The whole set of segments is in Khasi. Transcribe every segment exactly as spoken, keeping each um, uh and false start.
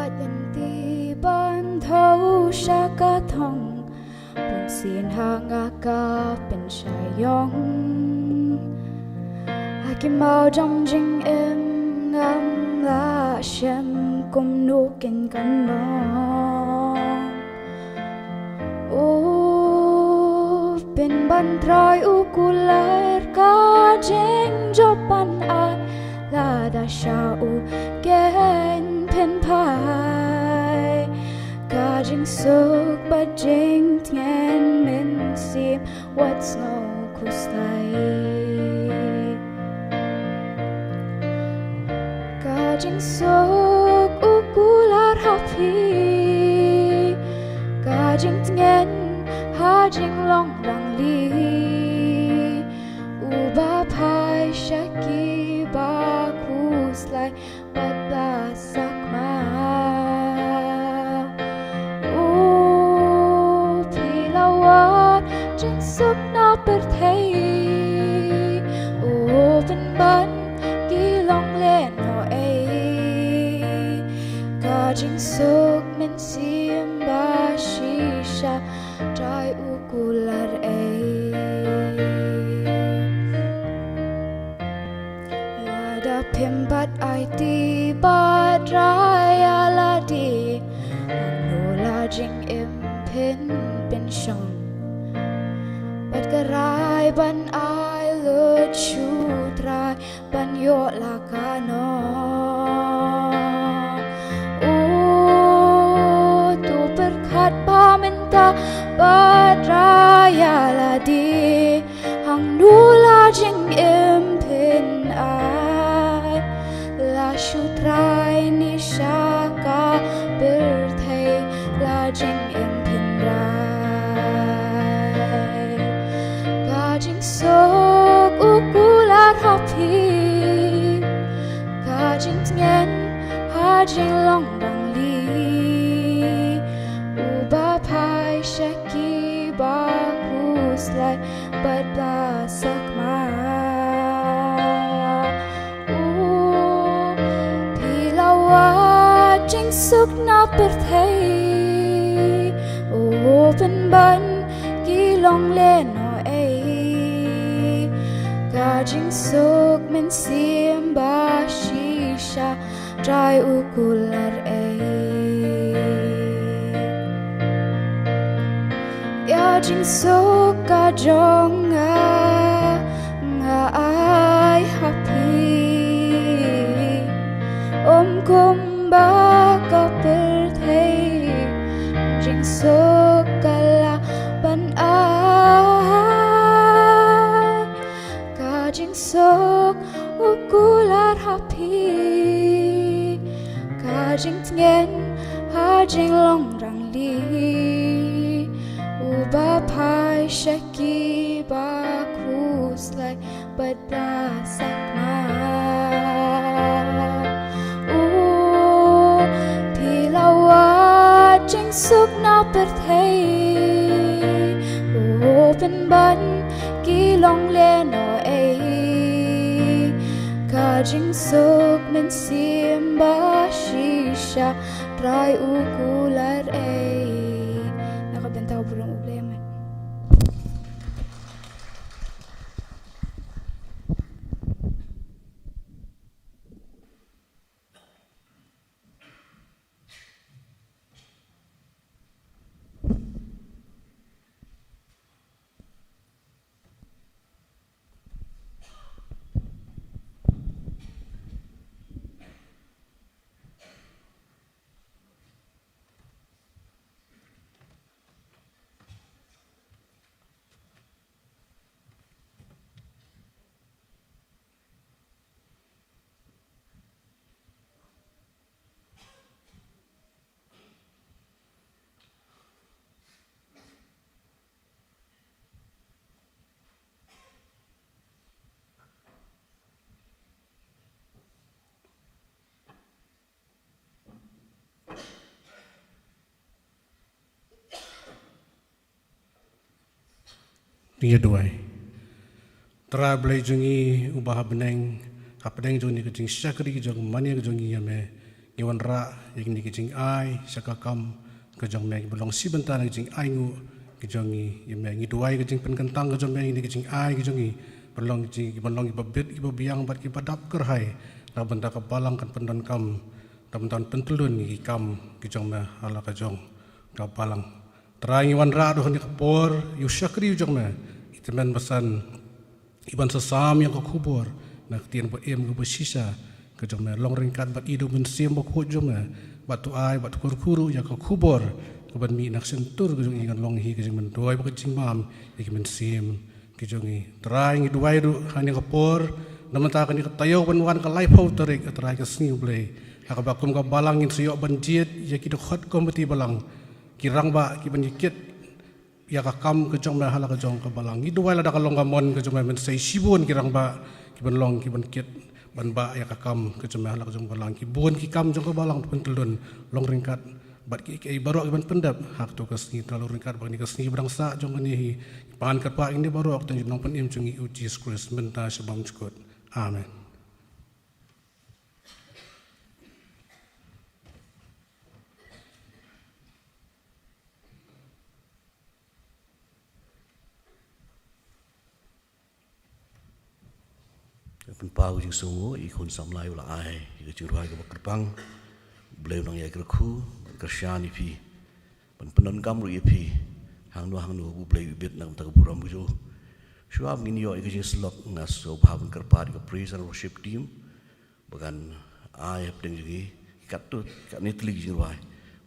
At ban tih ban thaw sha ka thong, bun sien ha nga ka pynshai ïong. Ha ki maw jong jingim ngam lah shem kumno kin kan long. U Pynban Trai u kular ka jingjop ban ai, lada sha u kin pynphai. Ka jingsuk bad jingtngen mynsiem wat sngew khuslai. Ka jingsuk u kular ha phi, ka jingtngen ha jinglong rangli. Uba phai sha ki ba khuslai bad ba sakma. U Phi la wad jingsuk na pyrthei, u pynban ki long lehnohei. Ka jingsuk mynsiem ba shisha, Trai u kular ei. Lada phim pat aiti bad Trai ïa lade, hangno la jingim phin pynshong? Bad ka rai ban ai lut sha u Trai ban ïoh la ka nong. U to pyrkhat ba mynta bad Trai ïa lade, hangno la jingim phin ai? La shu Trai ne sha ka pyrthei la jingim phin rai? Ka jingsuk u kular ha phi, ka jingtngen ha jinglong rangli. Uba phai sha ki ba khuslai bad ba sakma. U Phi la wad jingsuk na pyrthei, u pynban ki long lehnohei. Ka jingsuk mynsiem ba shisha, Trai u kular ei. Ïa jingsuk ka jong nga, nga ai ha phi. Ym kumba ka pyrthei, jingsuk ka lah ban ai. Ka jingsuk u kular ha phi, ka jingtngen ha jinglong rangli. Uba phai sha ki ba khuslai bad ba sakma. U Phi la wad jingsuk na pyrthei, u pynban ki long lehnohei. Ka jingsuk mynsiem ba shisha, Trai u kular ei. Na ka bynta u burom U Blei, amen. Ngin ïa duwai. Trai Blei jong ngi uba ha bneng, hapdeng jong kane ka jingshakri jong ka mane ka jong ngi ïa me, Ngi wanrah ïa kine ki jingai sha ka kam ka jong me, kiba long shi bynta na ki jingai nguh ki jong ngi ïa me. Ngi duwai ka jingpynkyntang ka jong me ïa kine ki jingai ki jong ngi, ban long ki jing, ban long kiba bit, kiba biang bad kiba dap kyrhai, na ka bynta ka balang kan pyndonkam, na ka bynta kan pyntyllun ïa ki kam ki jong me ha la ka jong ka balang. Trai, ngi wanrah ruh ha kane ka por ïa u shakri u jong me, i tymmen basan, i ban sa sam ïa ka khubor na ka ktien ba im kaba shisha ka jong me. Long ryngkat bad i da u Mynsiem Bakhuid jong me, bad to ai bad to kyrkhu ruh ïa ka khubor kaban mih na ka shyntur ka jong i, kan long hi ka jingmyntoi bad ka jingmam ïa ki mynsiem ki jong i. Trai, ngi duwai ruh ha kane ka por, na ka bynta kane ka taïew ban wan, ka laiphew tarik, Trai, ka sngi U Blei, ha kaba kum ka balang ngin sa ïoh ban jied ïa ki dkhot komiti balang, ki rangbah kiban ïakit ïa ka kam ka jong me ha la ka jong ka balang. Ngi duwai lada ka long ka mon ka jong me, men sa ïoh shibun ki rangbah kiban long kiban kit ban bah ïa ka kam ka jong me ha la ka jong ka balang. Ki bun ki kam jong ka balang pyntyllun, long ryngkat bad kiei kiei baroh kiban pyndep ha kato ka sngi. Trai, long ryngkat bad kane ka sngi ba dang sah jong kane hi, pan kyrpad ïa kine baroh ha ka kyrteng u Nongpynim jong ngi U Jisu Khrist, mynta sha bymjukut. Amen. Pynpaw jingsngewnguh ïa i khun samla u la ai ïa ka jingrwai kaba kyrpang. U Blei un nang ïai kyrkhu, kyrshan ïa phi, ban pyndonkam ruh ïa phi hangno hangno ba U Blei u bit na ka bynta ka burom ka jong u. Shuwa ba ngin ïoh ïa ka jingsyllok, nga sngewbha ban kyrpad ïa ka praise and worship team ba kan ai hapdeng jong ngi katto katne tylli ki jingrwai,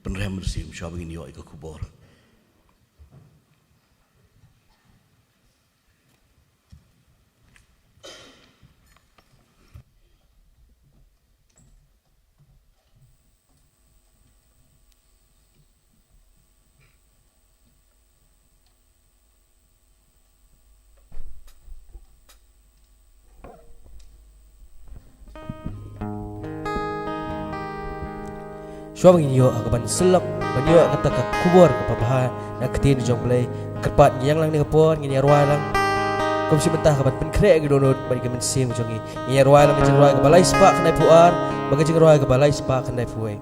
pynrem mynsiem shuwa ba ngin ïoh ïa ka khubor. Shuwa ba ngin ïoh ha kaban syllok ban ïoh kata ka khubor kaba bha na ka ktien jong U Blei, kyrpad ngin ïalang ne ka por, ngin ïa rwai lang. Kum shi mynta kaban pynkhreh ïa ki dohnud bad ïa ka mynsiem jong ngi. Ngin ïa rwai lang ka jingrwai kaba lai spah khyndai phew ar, bad ka jingrwai kaba lai spah khyndai phew wei.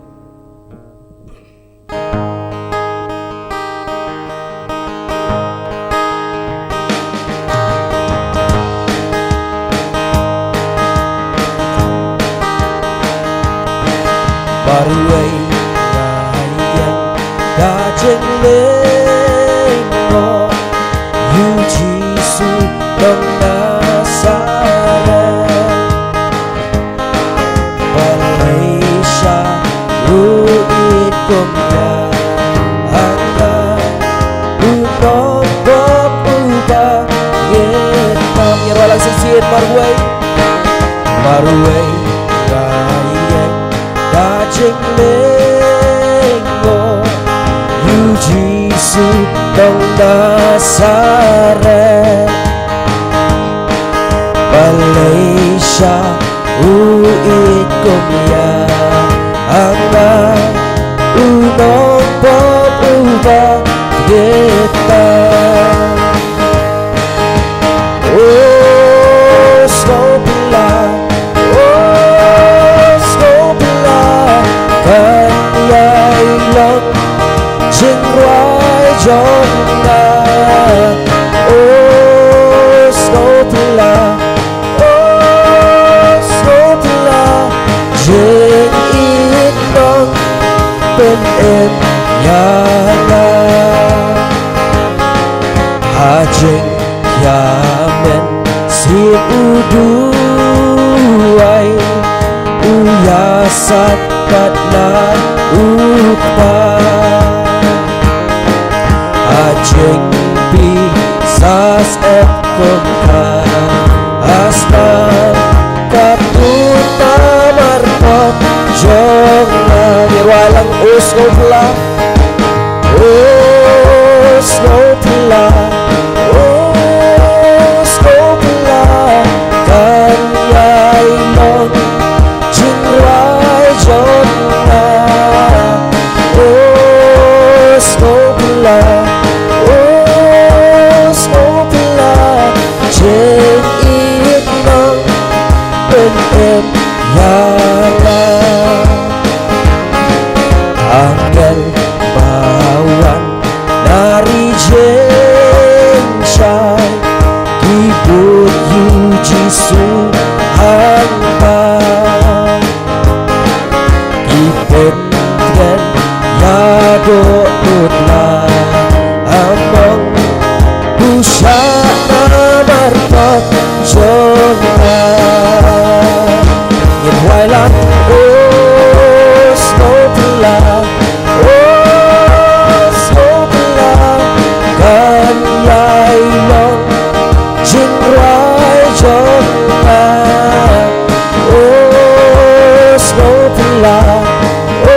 Marwei nga ïeng da jinglyngngoh, ïa u Jisu nong Nasaret. Balei sha u ïeit kum ïa nga, u nongpop uba ïeit. Ngin ïa rwai lang shisien, marwei. Marwei nga ïeng da jinglyngngoh, ïa u Jisu nong Nasaret. Balei sha u ïeit kum ïa nga, u nongpop uba ïeit. O sngewbha, o sngewbha, kan ïai long jingrwai jong nga. O sngewbha, o sngewbha, jingïeit nongpynim ïa nga. Ha jingkhia mynsiem u duwai, u ïasaid pat na u Kpa. Ha jingpynsah sep kum ka asman, katto tamar pop jong nga. Ngin ïa rwai lang, o sngewbha, o sngewbha, o sngewbha, kan ïai long jingrwai jong nga. O sngewbha, o sngewbha, Ai long jingrwai jong nga. O sngewphylla, o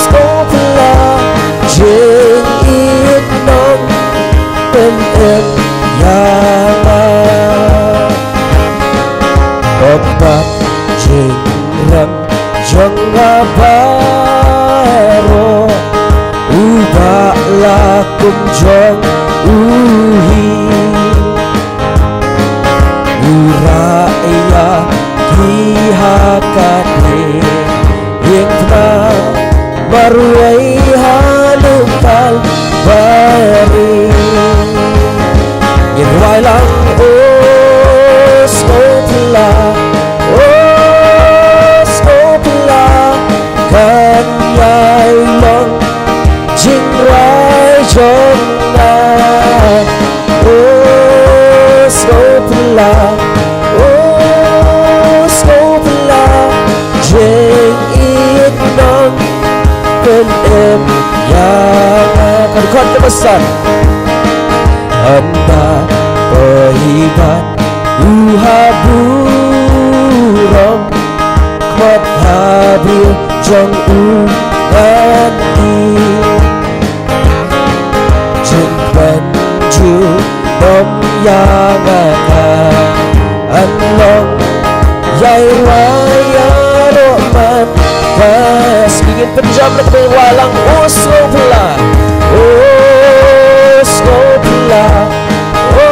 sngewphylla, jingïeit nongpynim ïa nga. Bad jingrem jong nga baroh, u bah la kum jong u hi. U rah ïa ki ha ka diengphna, marwei ha lum Kalbari. Ngin rwai lang, o sngewphylla, o sngewphylla, kan ïai long jingrwai jong nga. O sngewphylla, o sngewphylla, jingïeit nongpynim ïa nga. Kan khot kaba san. Ynda phi ban u ha burom, khmat ha briew jong u ngan dih. Jingpynjur bym ïa nga ka, an long ïai rwai ïaroh man ka sngi. Ngin pynjam na ka bynta, rwai lang, o sngewphylla, o sngewphylla, o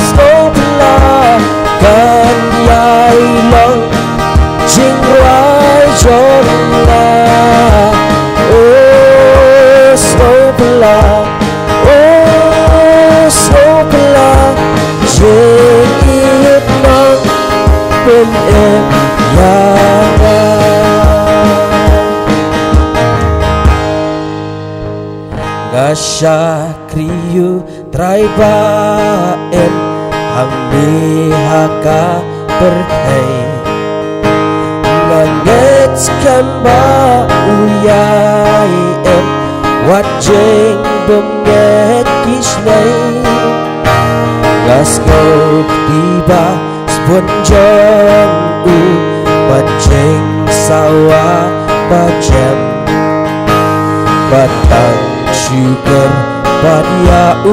sngewphylla, kan ïai long jingrwai jong nga. O sngewphylla, o sngewphylla, jingïeit nongpynim ïa nga. Nga shakri ïa u Trai ba im hangne ha ka pyrthei. Nga ngeit skhem ba u ïai im wat jingbymngeit ki shlei. Nga sngewkti ba sbun jong u, ba jingsawa ba jem, ba tang shuh kyrpad ïa u,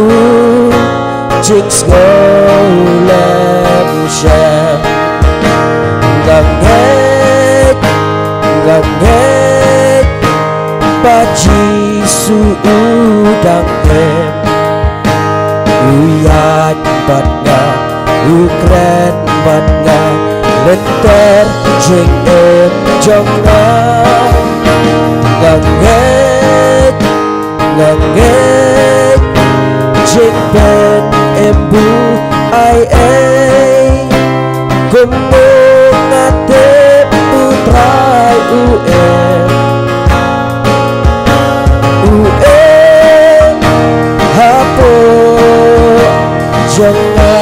jingsngew lem shem. Nga ngeit, nga ngeit ba Jisu u dang im. U ïaid bad nga, u kren bad nga, lynter jingim jong nga. Nga ngeit, nga ngeit, jingpynim buaid ei. Kumno nga tip u Trai u im, u im hapoh jong nga.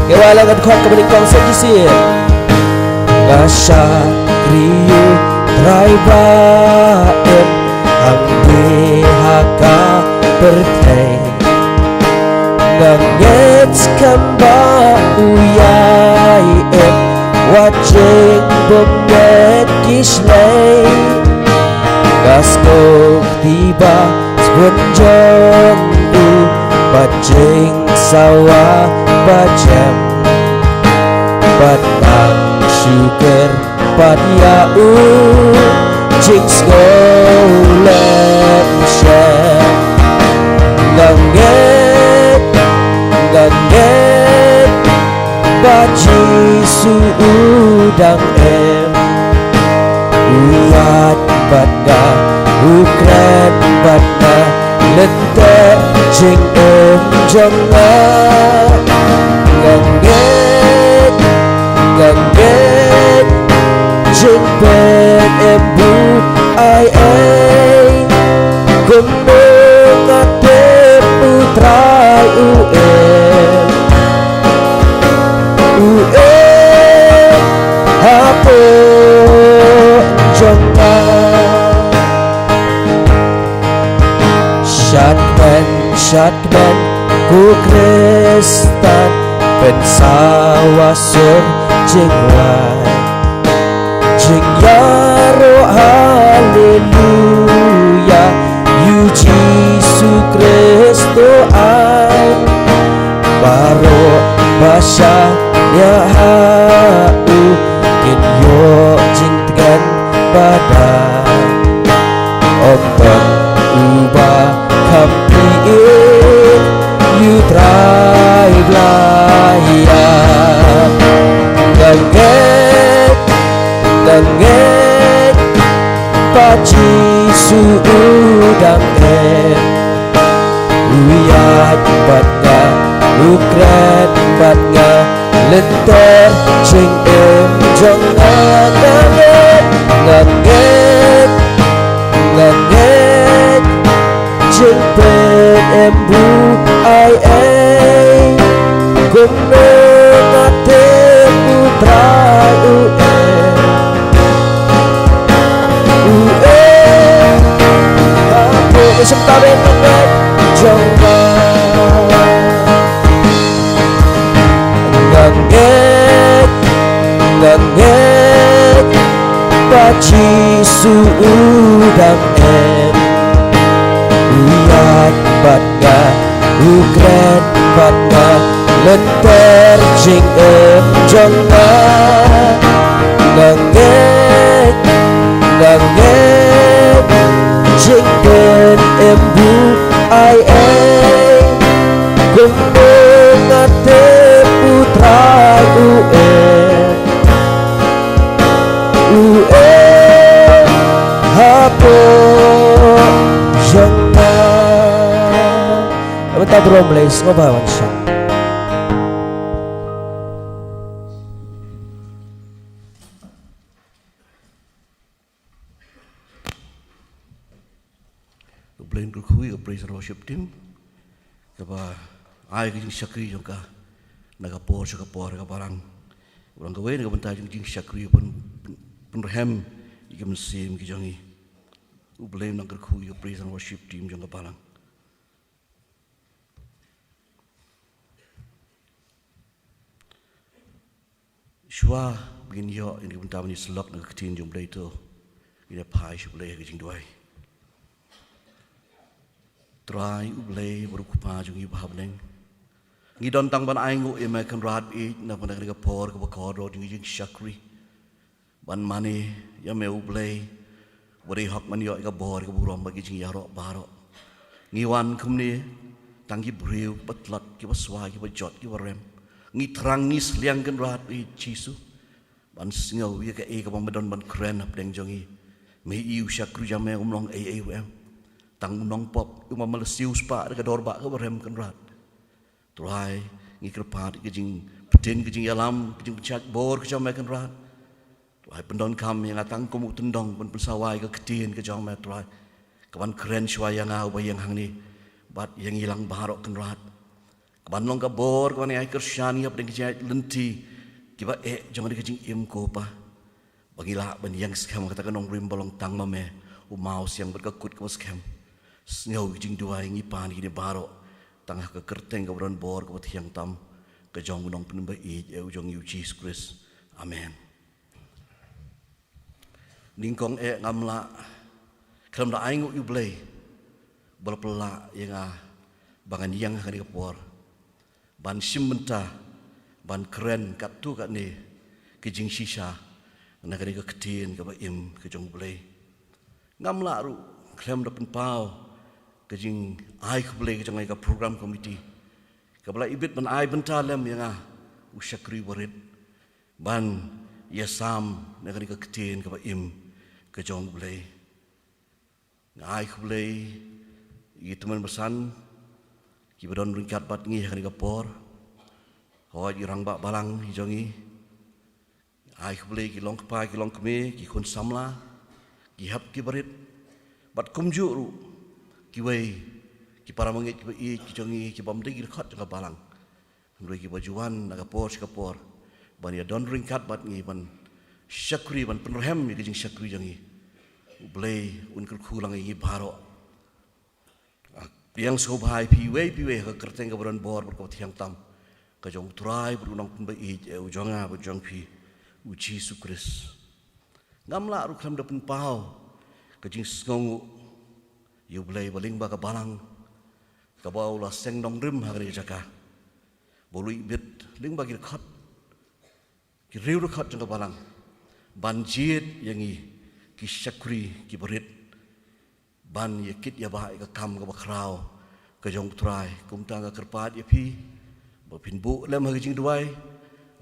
Ngi rwai lang, ngan khot kaba nyngkong, sa, shisien. Nga shakri ïa u Trai ba im hangne ha ka pyrthei. Nga ngeit skhem ba u ïai im wat jingbymngeit ki shlei. Nga sngewkti ba sbun jong u, ba jingsawa ba jem, ba tang shuh kyrpad ïa u, jingsngew lem shem. Nga ngeit, nga ngeit ba Jisu u dang im. U ïaid bad nga, u kren bad nga, lynter jingim jong nga. Nga ngeit, nga ngeit, jingpynim buaid ei. Kumno nga tip u Trai u im, u im hapoh jong nga. Shad kmen Shatman ku Kristan, pynsawa sur jingwai, jingïaroh haleluya, ïa u Jisu Khrist to ai. Baroh ba shaniah ha u kin ïoh jingtngen ba da. Ym don uba kham pyrshah ïa u Trai Blei ïa. Nga ngeit, nga ngeit ba Jisu u dang em. U ïaid bad nga, u kren bad nga, lynter jingim jong nga. Nga ngeit, nga ngeit, nga ngeit, jingpynim buaid ei. Kumno nga tip u Trai u em. U em. Hapoh ka jingtbit jong nga. Nga ngeit, nga ngeit ba Jisu u dang em. U ïaid bad nga, u kren bad nga, lynter jingim jong nga. Nga ngeit, nga ngeit, jingpynim buaid ei. Kumno nga tip u Trai u em. U em hapoh jong nga. Mynta burom Blei sngewbha wan shah. U Blei un kyrkhu ïa ka praise and worship team kaba ai ka jingshakri jong ka na ka por sha ka por ha ka balang. Kaba long kawei na ka bynta jong ka jingshakri pyn, pyn, pynrhem ïa ka mynsiem ka jong ngi. U Blei un nang kyrkhu ïa ka praise and worship team jong ka balang. Shuwa ba ngin ïoh ïa ka bynta ban ïasyllok na ka ktien jong U Blei, to ngin ïa phai sha U Blei ha ka jingduwai. Trai U Blei baroh, Kpa jong ngi ba ha bneng, ngi don tang ban ainguh ïa me Kynrad ïeit na kane ka por kaba kordor jong ka jingshakri ban mane ïa me U Blei, ba dei hok ban ïoh ïa ka bor ïa ka burom bad ka jingïaroh baroh. Ngi wan kumne tang ki briew kiba tlot, kiba swai, kiba jot, kiba rem. Ngi thrang, ngi sliang Kynrad ïeit Jisu ban sngew ïa kaei kaba me don ban kren hapdeng jong ngi. Me i u shakri jong me um long ei ei ruh em, tang u nongpop, u ma me la siew spah da ka dor ba kaba rem Kynrad. Trai, ngi kyrpad ka jingpyntip, ka jingïalam, ka jingpynshait bor ka jong me Kynrad. Trai, pyndonkam ïa nga tang kum u tyndong ban pynsawa ïa ka ktien ka jong me Trai, ka ban kren shuwa ïa nga uba ïeng hangne bad ïa ngi lang baroh Kynrad. Ka ban long ka bor ka ban ai kyrshan ïa hapdeng ka jingïaid lynti kiba eh jong ka jingim ko Pa, ba ngi lah ban ïeng skhem ha kata ka nongrim ba long tang ma me, u Mawsiang bad ka kut kaba skhem. Sngew ka jingduwai ngi pan kine baroh tang ha ka kyrteng kaba don bor kaba thiang tam ka jong u Nongpynim ba ïeit, eh, u jong ngi U Jisu Khrist. Amen. Nyngkong eh ngam lah khlem da ainguh ïa U Blei ba la pynlah ïa nga ba ngan ïeng ha kane ka por ban shim bynta, ban kren katto katne ka jingshisha na kane ka ktien kaba im ka jong U Blei. Ngam lah ruh khlem da pynpaw ka jingai khublei ka jong nga ïa ka program committee kaba la ibit ban ai bynta lem ïa nga, u shakri barit, ban ïasam na kane ka ktien kaba im ka jong U Blei. Nga ai khublei ïa ki tymmen basan kiba don ryngkat bad ngi ha kane ka por. Hooid, ki rangbah balang ki jong ngi. Nga ai khublei ki long kpa, ki long kmie, ki khun samla, ki hep ki barit, bad kumjuh ruh kiwei ki para bangeit kiba ïeit ki jong ngi, ki bym dei ki dkhot jong ka balang, hynrei kiba ju wan na ka por sha ka por ban ïadon ryngkat bad ngi, ban shakri, ban pynrhem ïa ka jingshakri jong ngi. U Blei un kyrkhu lang ïa ngi baroh. Ah, Pdiang sngewbha ïa phi iwei pa iwei ha ka kyrteng kaba don bor bad kaba thiang tam ka jong U Trai bad U Nongpynbeit, eh, u jong nga bad jong phi, U Jisu Khrist. Ngam lah ruh khlem da pynpaw ka jingsngewnguh ïa U Blei ba lyngba ka balang kaba u la seng nongrim ha kane ka jaka, ba u la ibit lyngba ki dkhot, ki riew dkhot jong ka balang ban jied ïa ngi ki shakri kiba rit ban ïa kit ïa bah ïa ka kam kaba khraw ka jong U Trai. Kumta nga kyrpad ïa phi ba phin buh lem ha ka jingduwai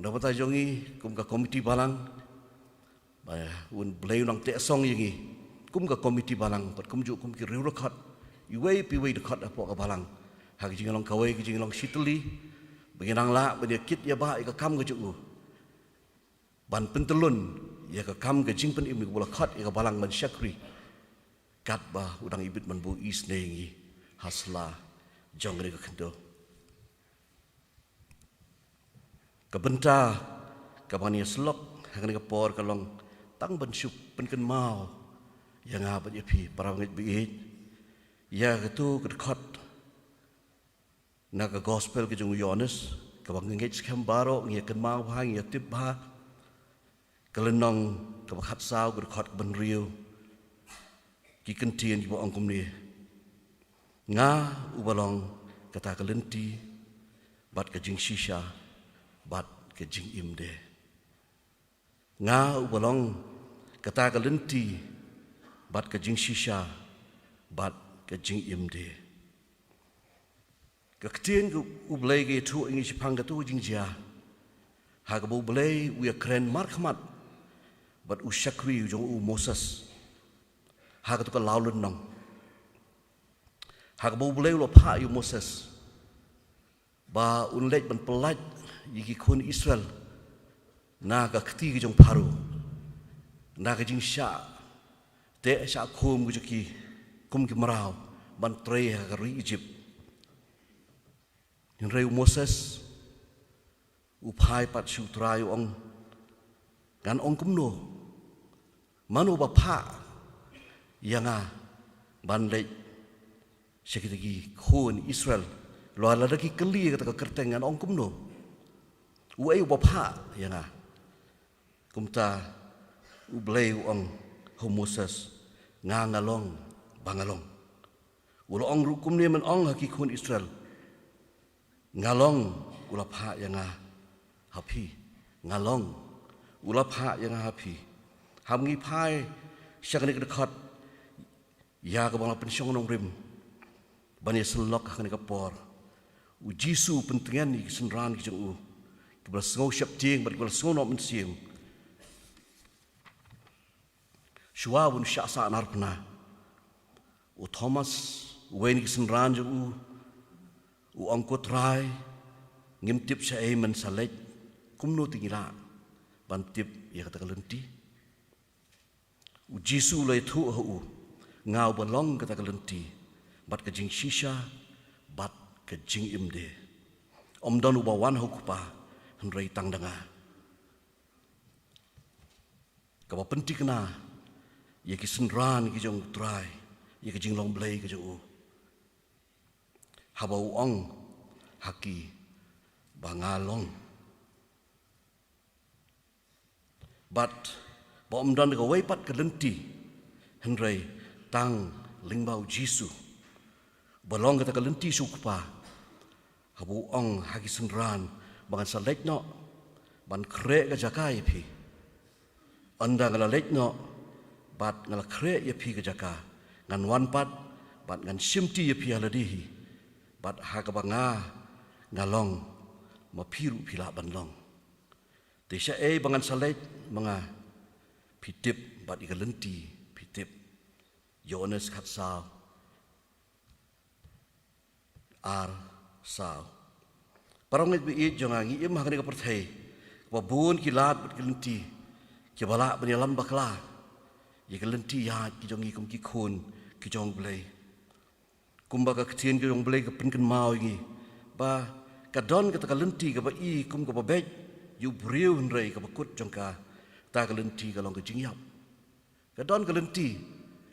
na ka bynta jong ngi kum ka komiti balang, ba U Blei un nang teh song ïa ngi kum ka komiti balang bad kumjuh kum ki riew dkhot, iwei pa iwei dkhot hapoh ka balang, ha ka jinglong kawei ka jinglong shitylli, ba ngin nang lah ban ïa kit ïa bah ïa ka kam ka jong u, ban pyntyllun ïa ka kam ka jingpynim kaba u la khot ïa ka balang ban shakri, katba u dang ibit ban buh isynei ïa ngi ha sla jong kane ka khyndew. Ka bynta kaba ngan ïa syllok ha kane ka por ka long tang ban shu pynkynmaw ïa nga bad ïa phi, para bangeit baieit, ïa kato ka dkhot na ka gospel ka jong u Ïoannis, kaba ngi ngeit skhem baroh ngi ïa kynmaw bha, ngi ïa tip bha. Ka lynnong kaba khatsaw, ka dkhot kaba hynriew, ki kyntien kiba ong kumne: Nga uba long kata ka lynti bad ka jingshisha bad ka jingim de. Nga uba long kata ka lynti bad ka jingshisha bad ka jingim de. Ka ktien ka U Blei ka ïathuh ïa ngi shaphang kato ka jingjia, ha kaba U Blei u ïakren markhmat bad u shakri u jong u Moses ha kato ka law lynnong, ha kaba U Blei u la phah ïa u Moses ba un leit ban pyllait ïa ki khun Israel na ka kti ka jong Pharaoh, na ka jingshah teh shah khum ka jong ki kum ki mraw ban trei ha ka ri Egypt. Hynrei u Moses u phai pat sha U Trai, u ong: Ngan ong kumno? Mano ba phah ïa nga ban leit sha kita ki khun Israel? Lada ki kylli ïa kata ka kyrteng, ngan ong kumno? Uei uba phah ïa nga? Kumta U Blei u ong ha u Moses: Nga nga long ba nga long. U la ong ruh kumne ban ong ha ki khun Israel: Nga long u la phah ïa nga ha phi. Nga long u la phah ïa nga ha phi. Haba ngi phai sha kane ka dkhot ïa kaba nga la pynshong nongrim ban ïa syllok ha kane ka por, u Jisu u pyntngen ïa ki synran ki jong u kiba la sngew sheptieng bad kiba la sngew noh mynsiem. Shuwa ban shah sahnarphna, u Thomas, uwei na ki synran jong u, u ong: Ko Trai, ngim tip shaei men sa leit, kumno te ngi lah ban tip ïa kata ka lynti? U Jisu u la ïathuh ha u: Nga uba long kata ka lynti bad ka jingshisha bad ka jingim de. Ym don uba wan ha u Kpa hynrei tang da nga. Kaba pynthikna ïa ki synran ki jong U Trai ïa ka jinglong Blei ka jong u, haba u ong ha ki ba nga long. Bad ba ym don kawei pat ka lynti hynrei tang lyngba u Jisu, ba long kata ka lynti sha u Kpa. Haba u ong ha ki synran ba ngan sa leit noh ban khreh ka jaka ïa phi. Ynda nga la leit noh bad nga la khreh ïa phi ka jaka, ngan wan pat bad ngan shimti ïa phi ha lade hi. Bad ha kaba nga nga long, ma phi ruh phi lah ban long. Te shaei ba ngan sa leit ma nga, phi tip, bad ïa ka lynti phi tip. Ïoannis khatsaw, ar, saw. Para ngeit baieit jong nga, ngi im ha kane ka pyrthei kaba bun ki lad bad ki lynti kiba lah ban ïalam bakla ïa ka lynti ïaid ki jong ngi kum ki khun ki jong U Blei. Kumba ka ktien ka jong U Blei ka pynkynmaw ïa ngi ba ka don kata ka lynti kaba i kum kaba beit ïa u briew, hynrei kaba kut jong kata ka lynti ka long ka jingïap. Ka don ka lynti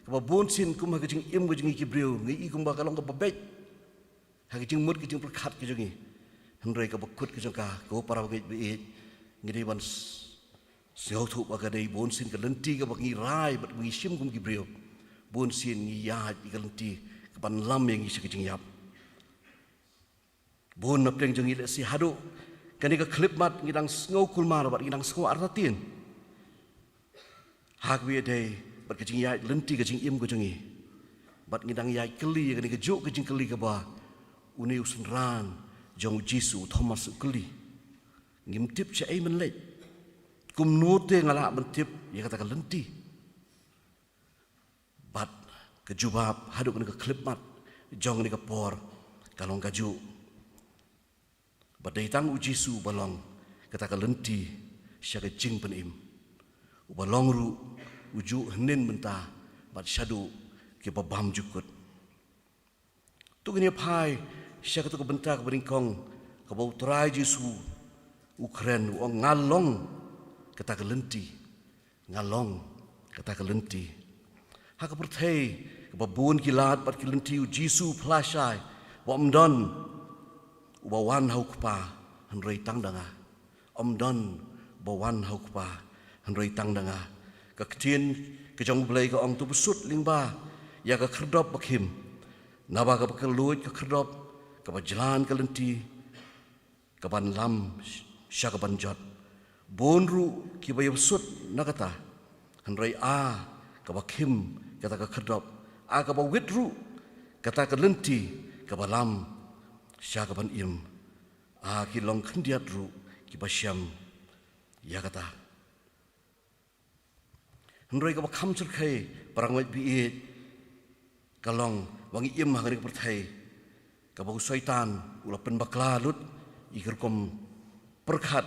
kaba bun sien kum ha ka jingim ka jong ngi ki briew ngi i kumba ka long kaba beit. Ha ka jingmut ka jingpyrkhat ka jong ngi. Hynrei kaba kut ka jong ka, ko para bangeit ba ïeit, ngi dei ban s-, sngewthuh ba ka dei bun sien ka lynti kaba ngi rai bad ba ngi shim kum ki briew. Bun sien ngi ïaid ïa ka lynti kaban lam ïa ngi sha ka jingïap. Bun na pdeng jong ngi lehse haduh kane ka khyllipmat ngi dang sngew kulmar bad ngi dang sngew artatien ha kaba ïadei bad ka jingïaid lynti ka jingim ka jong ngi. Bad ngi dang ïaid kylli ïa kane kajuh ka jingkylli kaba une u synran jong u Jisu u Thomas u kylli, "Ngim tip shaei men leit. Kumno te nga lah ban tip ïa kata ka lynti?" Bad ka jubab haduh kane ka khyllipmat jong kane ka por ka long kajuh ba dei tang u Jisu uba long kata ka lynti sha ka jingpynim, uba long ruh u juh hynnin mynta bad shaduh kiba bymjukut. To ngin ïa phai sha kato ka bynta kaba nyngkong kaba u Trai Jisu u kren, u ong, "Nga long kata ka lynti. Nga long kata ka lynti." Ha ka pyrthei kaba bun ki lad bad ki lynti, u Jisu u phla shai ba ym don uba wan ha u Kpa hynrei tang da nga. Ym don ba wan ha u Kpa hynrei tang da nga. Ka ktien ka jong U Blei ka ong, "To bsut lyngba ïa ka khyrdop ba khim, naba kaba kylluid ka khyrdop kaba jlan ka lynti kaban lam sha kaban jot. Bun ruh kiba ïa bsut na kata, hynrei a kaba khim kata ka khyrdop, a kaba wit ruh kata ka lynti kaba lam sha kaban im, a ki long khyndiat ruh kiba shem ïa kata." Hynrei kaba kham shyrkhei, para ngeit ba ïeit, ka long ba ngi im ha kane ka pyrthei kaba u Soitan u la pynbakla lut ïa ki rukom pyrkhat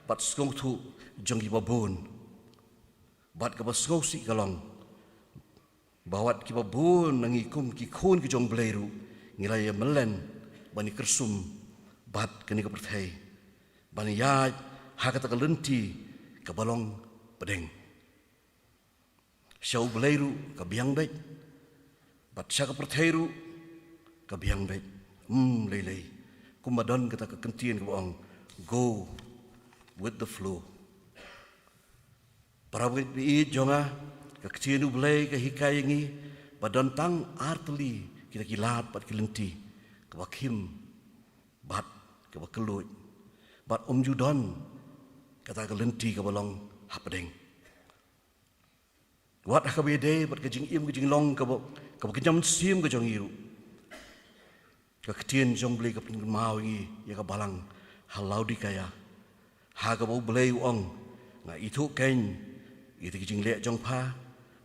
bad sngewthuh jong kiba bun. Bad kaba sngewsih ka long ba wat kiba bun na ngi kum ki khun ki jong U Blei ruh ngi la ïa mlien ban ïa kyrsum bad kane ka pyrthei, ban ïaid ha kata ka lynti kaba long pdeng. Sha U Blei ruh ka biang beit, bad sha ka pyrthei ruh ka biang beit. Ym lei lei, kumba don kata ka kyntien kaba ong, "Go with the flow." Para bangeit ba ïeit jong nga, ka ktien U Blei ka hikai ïa ngi ba don tang artylli kita ki lad bad ki lynti, kaba khim bad kaba kylluid. Bad ym ju don kata ka lynti kaba long hapdeng. Wat ha kaba ïadei bad ka jingim ka jinglong kaba, kaba kynja mynsiem ka jong ngi ruh, ka ktien jong U Blei ka pynkynmaw ïa ngi ïa ka balang ha Laodikaia, ha kaba U Blei u ong, "Nga ithuh kein ïa kita ki jingleh jong pha,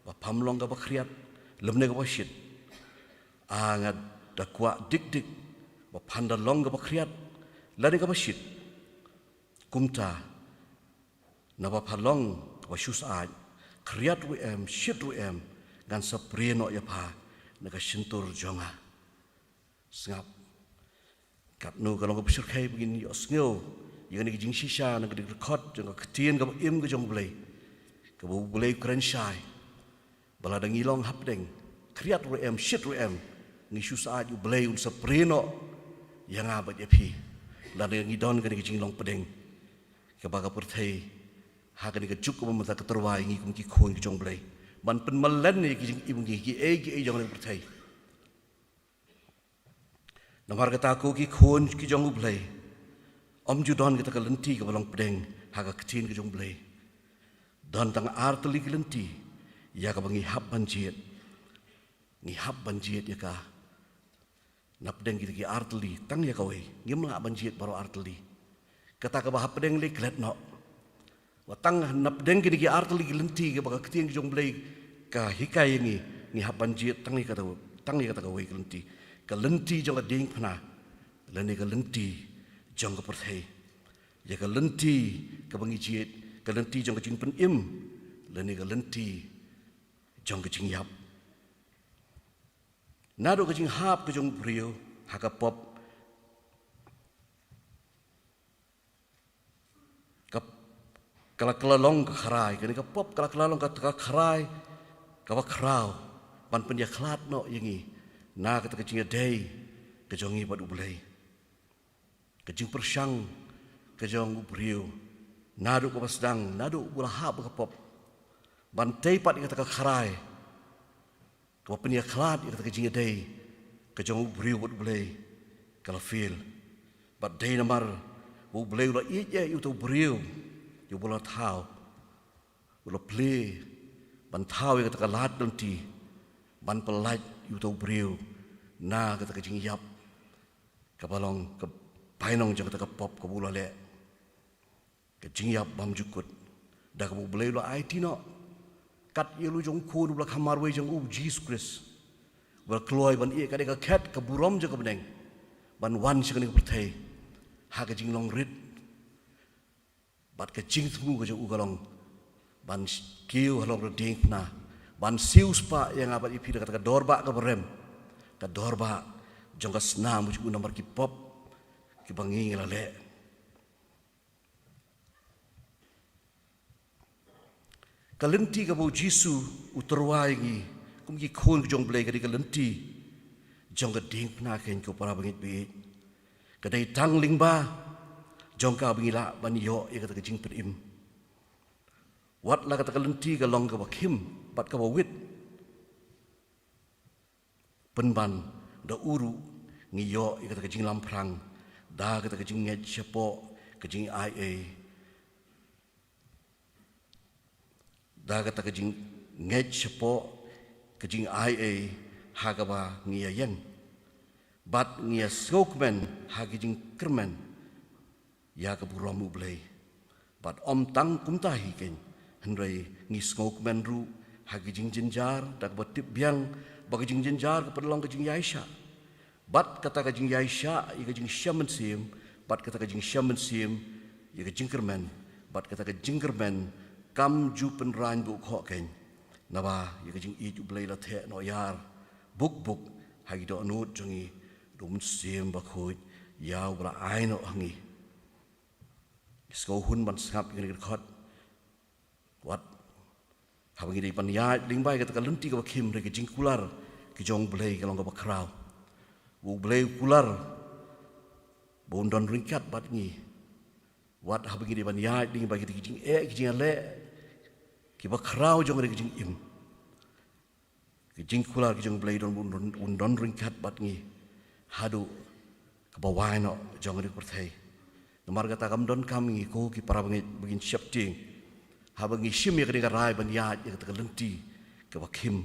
ba pham long kaba khriat lymne kaba shit. A, nga da kwah dik dik ba phan da long kaba khriat lane kaba shit. Kumta, naba pha long kaba shu syaid, khriat ruh em, shit ruh em, ngan sa prie noh ïa pha na ka shyntur jong nga." Sngap. Katno ka long kaba shyrkhei ba ngin ïohsngew ïa kane ka jingshisha na ka dei ka dkhot jong ka ktien kaba im ka jong U Blei, kaba U Blei u kren shai ba lada ngi long hapdeng, khriat ruh em, shit ruh em, ngi shu syaid, U Blei un sa prie noh ïa nga bad ïa phi. Lada ngi don kane ka jinglong pdeng kaba ka pyrthei ha kane ka juk kaba mynta ka tyrwa ïa ngi kum ki khun ki jong U Blei, ban pynmlien ïa ki jingim ngi, kiei kiei jong kane ka pyrthei. Namar kata ko ki khun ki jong U Blei, ym ju don kata ka lynti kaba long pdeng ha ka ktien ka jong U Blei. Don tang artylli ki lynti ïa kaba ngi hap ban jied. Ngi hap ban jied ïa ka. Napdeng kita ki artylli, tang ïa kawei, ngim lah ban jied baroh artylli. Kata kaba hapdeng leh klet noh. Wat tang napdeng kine ki artylli ki lynti kaba ka ktien jong U Blei ka hikai ïa ngi, ngi hap ban jied tang ïa kata, tang ïa kata kawei ka lynti. Ka lynti jong ka diengphna lane ka lynti jong ka pyrthei. Ïa ka lynti kaba ngi jied, ka lynti jong ka jingpynim lane ka lynti jong ka jingïap. Naduh ka jinghap ka jong u briew ha ka pop, ka, ka la kylla long ka khrai, kane ka pop ka la kylla long ka, ka khrai kaba khraw ban pynïakhlad noh ïa ngi na kata ka jingïadei ka jong ngi bad U Blei. Ka jingpyrshang ka jong u briew, naduh kaba sdang, naduh ba u la hap ha ka pop, ban tei pat ïa kata ka khrai kaba pynïakhlad ïa kata ka jingïadei ka jong u briew bad U Blei, ka la fail. Bad dei namar ba U Blei u la ïeit ïa uta u briew, ïa uba u la thaw, u la plie ban thaw ïa kata ka lad lynti, ban pyllait ïa uta u briew na kata ka jingïap kaba long ka bainong jong kata ka pop kaba u la leh. Ka jingïap bymjukut, da kaba U Blei u la aiti noh kat ïa la u jong u Khun uba la kham marwei jong u, Jisu Khrist, uba la kloi ban ïeh kat da ka khet ka burom jong ka bneng, ban wan sha kane ka pyrthei ha ka jinglong rit. Bad ka jingthmu ka jong u ka long ban kiew halor ka diengphna, ban siewspah ïa nga bad ïa phi da kata ka dorbah kaba rem, ka dorbah jong ka snam u jong u namar ki pop kiba ngi ngi la leh. Ka lynti kaba u Jisu u tyrwa ïa ngi kum ki khun ka jong U Blei ka dei ka lynti jong ka diengphna keiñ, ko para bangeit baieit. Ka dei tang lyngba jong ka ba ngi lah ban ïoh ïa kata ka jingpynim. Wat la kata ka lynti ka long kaba khim bad kaba wit, pynban da u ruh ngi ïoh ïa kata ka jinglamphrang da kata ka jingngeit shapoh ka jingai ei, da kata ka jingngeit shapoh ka jingai ei ha kaba ngi ïa ïeng, bad ngi ïa sngewkmen ha ka jingkyrmen ïa ka burom U Blei. Bad ym tang kumta hi keiñ, hynrei ngi sngewkmen ruh ha ka jingjynjar da kaba tip biang ba ka jingjynjar ka pynlong ka jingïaishah. Bad kata ka jingïaishah ïa ka jingshem mynsiem, bad kata ka jingshem mynsiem ïa ka jingkyrmen, bad kata ka jingkyrmen kam ju pynraiñ bukhoh keiñ, naba ïa ka jingïeit U Blei la theh noh ïar buk buk ha ki dohnud jong ngi da U Mynsiem Bakhuid ïa uba la ai noh ha ngi. Ngi sngewhun ban sngap ïa kane ka dkhot. Wat haba ngi dei ban ïaid lyngba ïa kata ka lynti kaba khim, hynrei ka jingkular ka jong U Blei ka long kaba khraw. U Blei u kular ba un don ryngkat bad ngi. Wat haba ngi dei ban ïaid lyngba ïa kata ki jingeh ki jingïaleh kiba khraw jong kane ka jingim, ka jingkular ka jong U Blei don, un don, un don ryngkat bad ngi haduh kaba wai noh jong kane ka pyrthei. Namar kata kam donkam ïa ngi ko ki para bangeit ba ngin sheptieng haba ngi shim ïa kane ka rai ban ïaid ïa kata ka lynti kaba khim,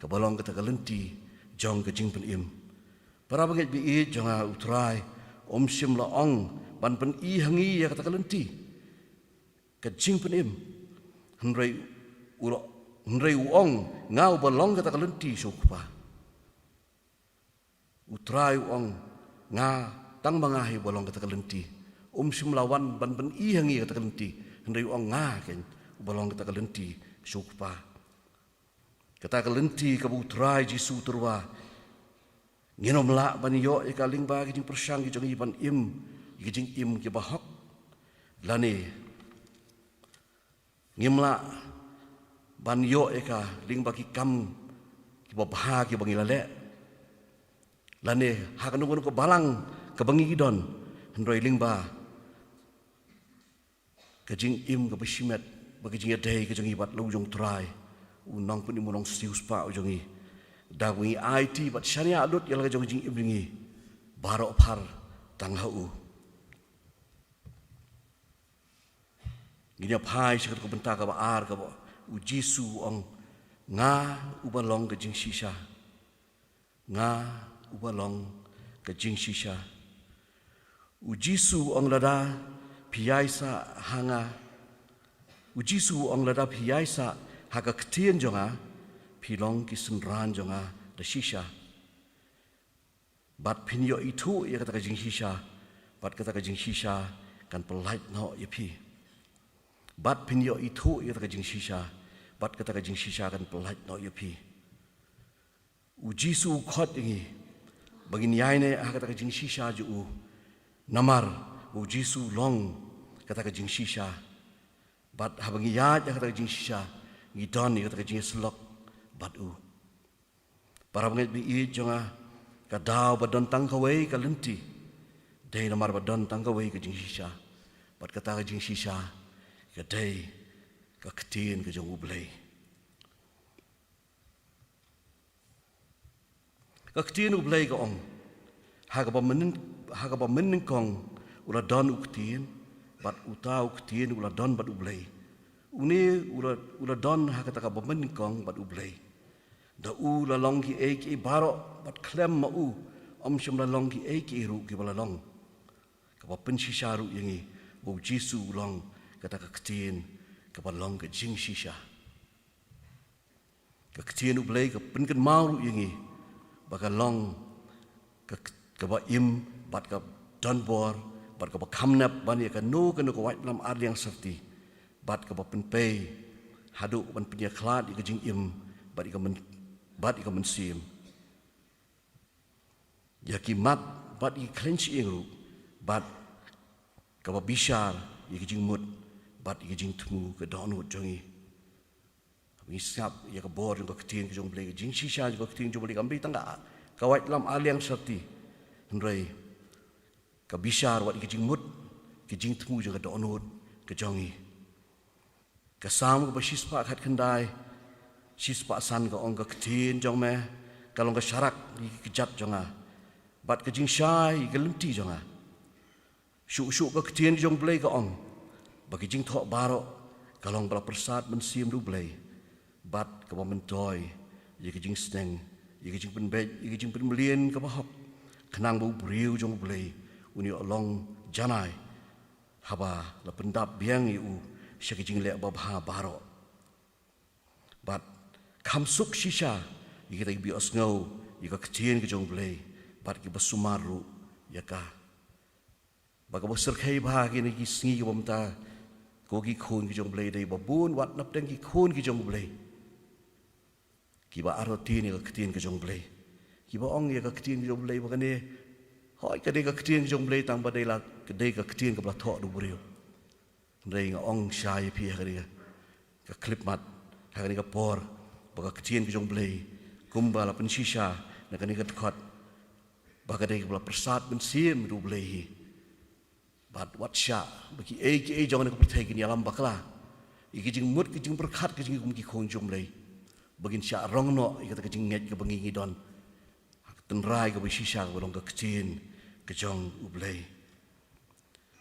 kaba long kata ka lynti jong ka jingpynim. Para bangeit baieit jong nga, U Trai um shym la ong ban pyni ha ngi ïa kata ka lynti ka jingpynim. Hynrei u la, hynrei u ong, nga uba long kata ka lynti sha u Kpa. U Trai u ong, nga, tang ma nga hi uba long kata ka lynti. Um shym la wan ban pyni ha ngi kata ka lynti, hynrei u ong, nga keiñ uba long kata ka lynti sha u Kpa. Kata ka lynti kaba U Trai Jisu u tyrwa, ngin ym lah ban ïoh ïa ka lyngba ki jingpyrshang ki jong ngi ban im ïa ki jingim kiba hok, lane ngim lah ban ïoh ïa ka lyngba ki kam kiba bha kiba ngi la leh, lane ha kano kano ka balang kaba ngi don, hynrei lyngba ka jingim kaba shimet bad ka jingïadei ka jong ngi bad la u jong U Trai, u Nongpynim, u Nongsiewspah u jong ngi. Da ba ngi aiti bad shaniah lut ïa la ka jong ka jingim jong ngi baroh phar tang ha u. Ngin ïa phai sha kata ka bynta kaba ar, kaba u Jisu u ong, nga uba long ka jingshisha. Nga uba long ka jingshisha. U Jisu u ong, lada phi ïaisah ha nga, u Jisu u ong, lada phi ïaisah ha ka ktien jong nga, phi long ki synran jong nga da shisha. Bad phin ïoh ithuh ïa kata ka jingshisha, bad kata ka jingshisha kan pyllait noh ïa phi. Bad phin ïoh ithuh ïa kata ka jingshisha, bad kata ka jingshisha kan pyllait noh ïa phi. U Jisu u khot ïa ngi ba ngin ïaineh ha kata ka jingshisha jong u. Namar u Jisu u long kata ka jingshisha. Bad haba ngi ïaid ha kata ka jingshisha, ngi don ïa kata ka jingïasyllok bad u. Para bangeit baieit jong nga, Ka daw ba don tang kawei ka lynti, dei namar ba don tang kawei ka jingshisha. Bad kata ka jingshisha ka dei ka ktien ka jong U Blei. Ka ktien U Blei ka ong, ha kaba mynnyng, ha kaba mynnyngkong u la don u ktien, bad uta u ktien u la don bad U Blei. Une u la, u la don ha kata kaba mynnyngkong bad U Blei. Da u la long kiei kiei baroh, bad khlem ma u ym shym la long kiei kiei ruh kiba la long. Kaba pynshisha ruh ïa ngi ba U Jisu u long kata ka ktien kaba long ka jingshisha. Ka ktien U Blei ka pynkynmaw ruh ïa ngi ba ka long ka, kaba im, bad ka don bor, bad kaba kham nep ban ïa kano kano ka waitlam arliang syrti, bad kaba pynpei haduh ban pynïakhlad ïa ka jingim bad ïa ka myn-, bad ïa ka mynsiem. Ïa ki mat bad ïa ki khleiñ shyieng ruh, bad kaba bishar ïa ki jingmut bad ïa ki jingthmu ka dohnud jong ngi. Ngi sngap ïa ka bor jong ka ktien ka jong U Blei, ka jingshisha jong ka ktien jong U Blei kam dei tang ka, ka waitlam arliang syrti, hynrei ka bishar wat ïa ki jingmut, ki jingthmu jong ka dohnud ka jong ngi. Ka Salm kaba shispah khatkhyndai, shispah san ka ong, ka ktien jong me ka long ka sharak ïa ki kjat jong nga, bad ka jingshai ïa ka lynti jong nga. Shuh shuh ka ktien jong U Blei ka ong ba ki jingthoh baroh ka long ba la pyrsad mynsiem da U Blei, bad kaba myntoi ïa ka jingsneng, ïa ka jingpynbeit, ïa ka jingpynmlien kaba hok, khnang ba u briew jong U Blei un ïoh long janai, haba la pyndap biang ïa u sha ki jingleh babha baroh. Bad kham suk shisha ïa kita kiba ïohsngew ïa ka ktien ka jong U Blei, bad kiba sumar ruh ïa ka. Bad kaba syrkhei bha ha kine ki sngi kiba mynta, ko ki khun ki jong U Blei, dei ba bun wat na pdeng ki khun ki jong U Blei kiba artatien ïa ka ktien ka jong U Blei, kiba ong ïa ka ktien ka jong U Blei ba kane, hooid, ka dei ka ktien ka jong U Blei, tang ba dei la, ka dei ka ktien kaba la thoh da u briew. Hynrei nga ong shai ïa phi ha kane ka khyllipmat, ha kane ka por, ba ka ktien ka jong U Blei, kumba la pynshisha na kane ka dkhot, ba ka dei kaba la pyrsad mynsiem da U Blei hi. Bad wat shah ba kiei kiei jong kane ka pyrthei kin ïalam bakla ïa ki jingmut, ki jingpyrkhat ka jong ngi kum ki khun jong U Blei, ba kin shah rong noh ïa kata ka jingngeit kaba ngi ngi don ha ka tynrai kaba shisha kaba long ka ktien ka jong U Blei.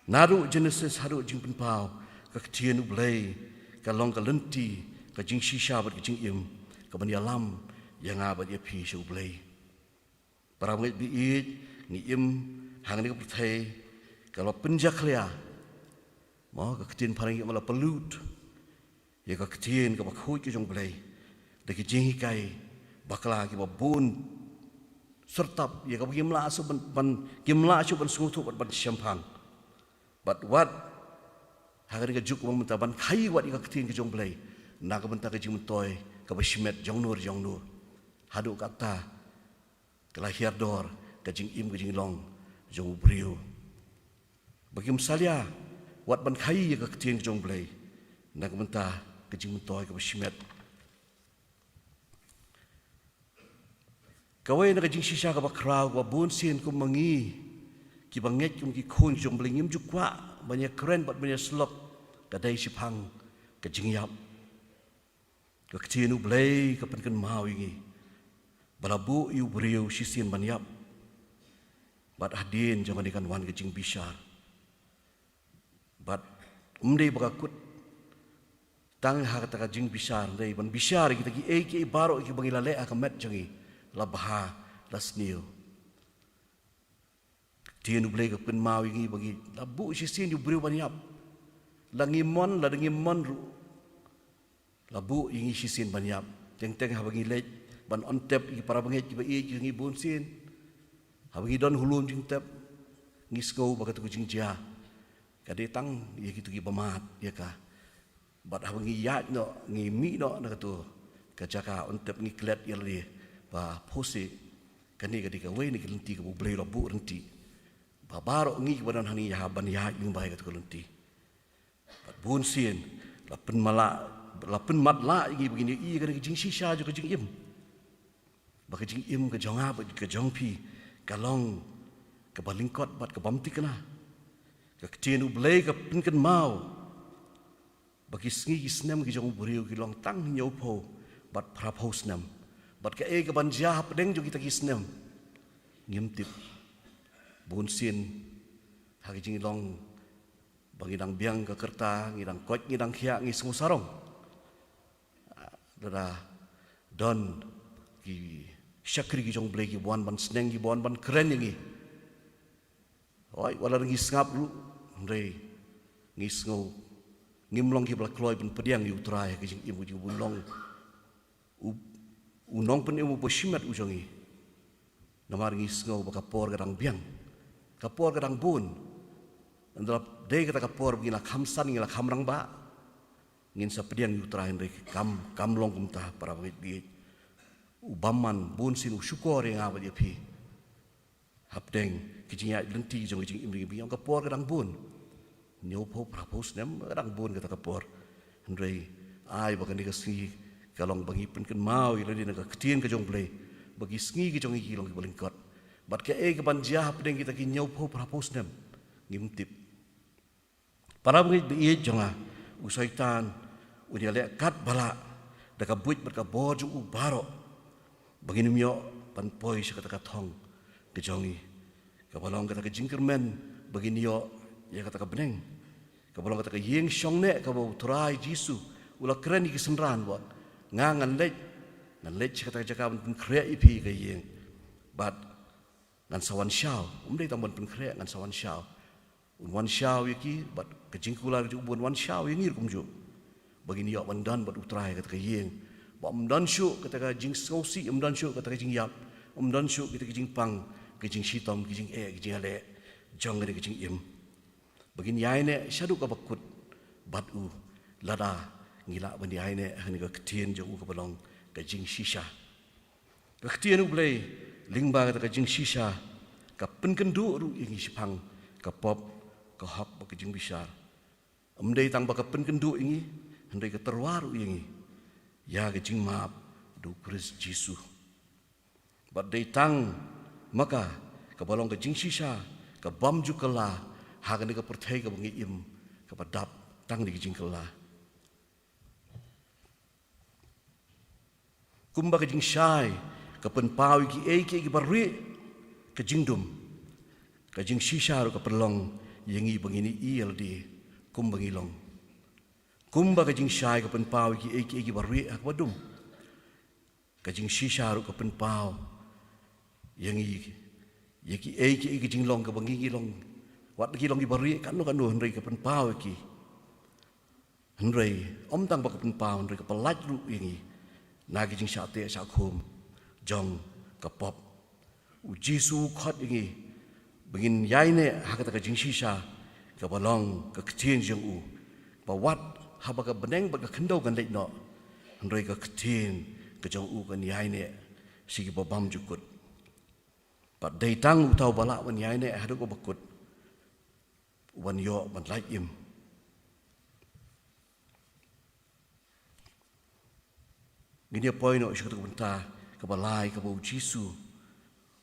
Naduh Genesis haduh Jingpynpaw, ka ktien U Blei ka long ka lynti, ka jingshisha bad ka jingim kaban ïalam ïa nga bad ïa phi sha U Blei. Para bangeit ba ïeit, ngi im ha kane ka pyrthei kaba la pynjakhlia, mo, ka ktien phareng ki ong la pollute, ïa ka ktien kaba khuid ka jong U Blei da ki jinghikai bakla kiba bun syrtap, ïa kaba kim lah shuh ban, ban, kim lah shuh ban sngewthuh bad ban shemphang. Bad wat ha kane ka juk kaba mynta ban khaïi wat ïa ka ktien ka jong U Blei na ka bynta ka jingmyntoi kaba shimet jong nur jong nur. Haduh katta ka la hiar dor ka jingim ka jinglong jong u briew. Ba kim salia wat ban khaïi ïa ka ktien ka jong U Blei na ka bynta ka jingmyntoi kaba shimet. Kawei na ka jingshisha kaba khraw kaba bun sien kum ma ngi kiba ngeit kum ki khun jong U Blei ngim ju kwah ban ïakren bad ban ïasyllok, ka dei shaphang ka jingïap. Ka ktien U Blei ka pynkynmaw ïa ngi ba la buh ïa u briew shisien ban ïap. Bad hadien jong kane kan wan ka jingbishar. Bad ym dei ba ka kut tang ha kata ka jingbishar, dei ban bishar ïa kita kiei kiei baroh kiba ngi la leh ha ka met jong ngi, la bha, la sniew. Ktien U Blei ka kynmaw ïa ngi ba ngi la buh shisien ïa u briew ban ïap. La ngi mon, la da ngi mon ruh, la buh ïa ngi shisien ban ïap. Teng teng haba ngi leit ban on tep ïa ki para bangeit kiba ïeit ïa ngi bun sien, haba ngi don ha lum jingtep, ngi sngew ba katu ka jingjia ka dei tang ïa kitu kiba mad ïa ka. Bad haba ngi ïaid noh, ngi mih noh na katu ka jaka on tep, ngi klet ïa lade ba phewse, kane ka dei kawei na ki lynti kaba U Blei u la buh ryntih ba baroh ngi kiba don hangne ïa ban ïaid lyngba ïa katu ka lynti. Bad bun sien la pynmatlah, la pynmatlah ïa ngi ba ngin ïohi ïa kane ka jingshisha jong ka jingim, ba ka jingim ka jong nga bad ka jong phi ka long kaba lyngkot bad ka bym thikna. Ka ktien U Blei ka pynkynmaw ba ki sngi ki snem ki jong u briew ki long tang hynñiewphew bad phraphew snem. Bad kaei kaban jia hapdeng jong kita ki snem, ngim tip. Bunsien ha ki jinglong ba ngi dang biang ka rta, ngi dang koit, ngi dang khiah, ngi sngew sarong. Lada don ki shakri ki jong U Blei kiba wan ban sneng, kiba wan ban kren ïa ngi. Hooid, wat la ngi sngap ruh, hynrei ngi sngew ngim long kiba la kloi ban pdiang ïa U Trai ha ka jingim, ka jingim u long u, u nongpynim uba shimet u jong ngi. Namar ngi sngew ba ka por ka dang biang, ka por ka dang bun. Ynda la dei kata ka por ba ngi la kham san, ngi la kham rangbah, ngin sa pdiang ïa U Trai, hynrei kam, kam long kumta, para bangeit. U bymman bunsien u shukor ïa nga bad ïa phi hapdeng ki jingïaid lynti jong ka jingim, ïa ka por ka dang bun. Hynñiewphew phraphew snem ka dang bun kata ka por. Hynrei ai ba kane ka sngi ka long ba ngi pynkynmaw ïa lade na ka ktien ka jong U Blei ba ki sngi ki jong ngi ki long kiba lyngkot. Bad kaei kaban jia hapdeng kita ki hynñiewphew phraphew snem, ngim tip. Para bangeit ba ïeit jong nga, u Soitan un ïaleh katba lah da ka buit bad ka bor jong u baroh ba ngin ym ïoh ban poi sha kata ka thong ka jong ngi, kaba long kata ka jingkyrmen ba ngin ïoh ïa kata ka bneng, kaba long kata ka ïing shongneh kaba U Trai Jisu u la kren ïa ki synran ba, nga ngan leit, ngan leit sha kata ka jaka ban pynkhreh ïa phi ka ïing, bad ngan sa wan shaw. Um dei tang ban pynkhreh, ngan sa wan shaw. Un wan shaw ïa ki, bad ka jingkular ka jong u ba un wan shaw ïa ngi ruh kumjuh, ba ngin ïoh ban don bad U Trai ha kata ka ïing, ba ym don shuh kata ka jingsngewsih, ym don shuh kata ka jingïap, ym don shuh kata ka jingpang, ka jingshitom, ka jingeh, ka jingïaleh jong kane ka jingim. Ba ngin ïaineh shaduh kaba kut bad u, lada ngi lah ban ïaineh ha kane ka ktien jong u kaba long ka jingshisha. Ka ktien U Blei lyngba kata ka jingshisha ka pynkynduh ruh ïa ngi shaphang ka pop, ka hok bad ka jingbishar. Ym dei tang ba ka pynkynduh ïa ngi, hynrei ka tyrwa ruh ïa ngi ïa ka jingmap da U Khrist Jisu. Bad dei tang ma ka, kaba long ka jingshisha ka bym ju kylla ha kane ka pyrthei kaba ngi im, kaba dap tang da ki jingkylla. Kumba ka jingshai ka pynpaw ïa kiei kiei kiba rieh ka jingdum, ka jingshisha ruh ka pynlong ïa ngi ba ngin ïohi ïa lade kumba ngi long. Kumba ka jingshai ka pynpaw ïa kiei kiei kiba rieh ha kaba dum, ka jingshisha ruh ka pynpaw ïa ngi ïa kiei kiei ki jinglong kaba ngi, ngi long, wat ki long kiba rieh katno katno, hynrei ka pynpaw ïa ki. Hynrei ym tang ba ka pynpaw, hynrei ka pyllait ruh ïa ngi na ki jingshah teh shah khum jong ka pop. U Jisu u khot ïa ngi ba ngin ïaineh ha kata ka jingshisha kaba long ka ktien jong u, ba wat haba ka bneng bad ka khyndew kan leit noh, hynrei ka ktien ka jong u kan ïaineh sha kiba bymjukut. Bad dei tang uta uba lah ban ïaineh haduh kaba kut, u ban ïoh ban lait im. Ngin ïa poi noh sha kata ka bynta kaba lai, kaba u Jisu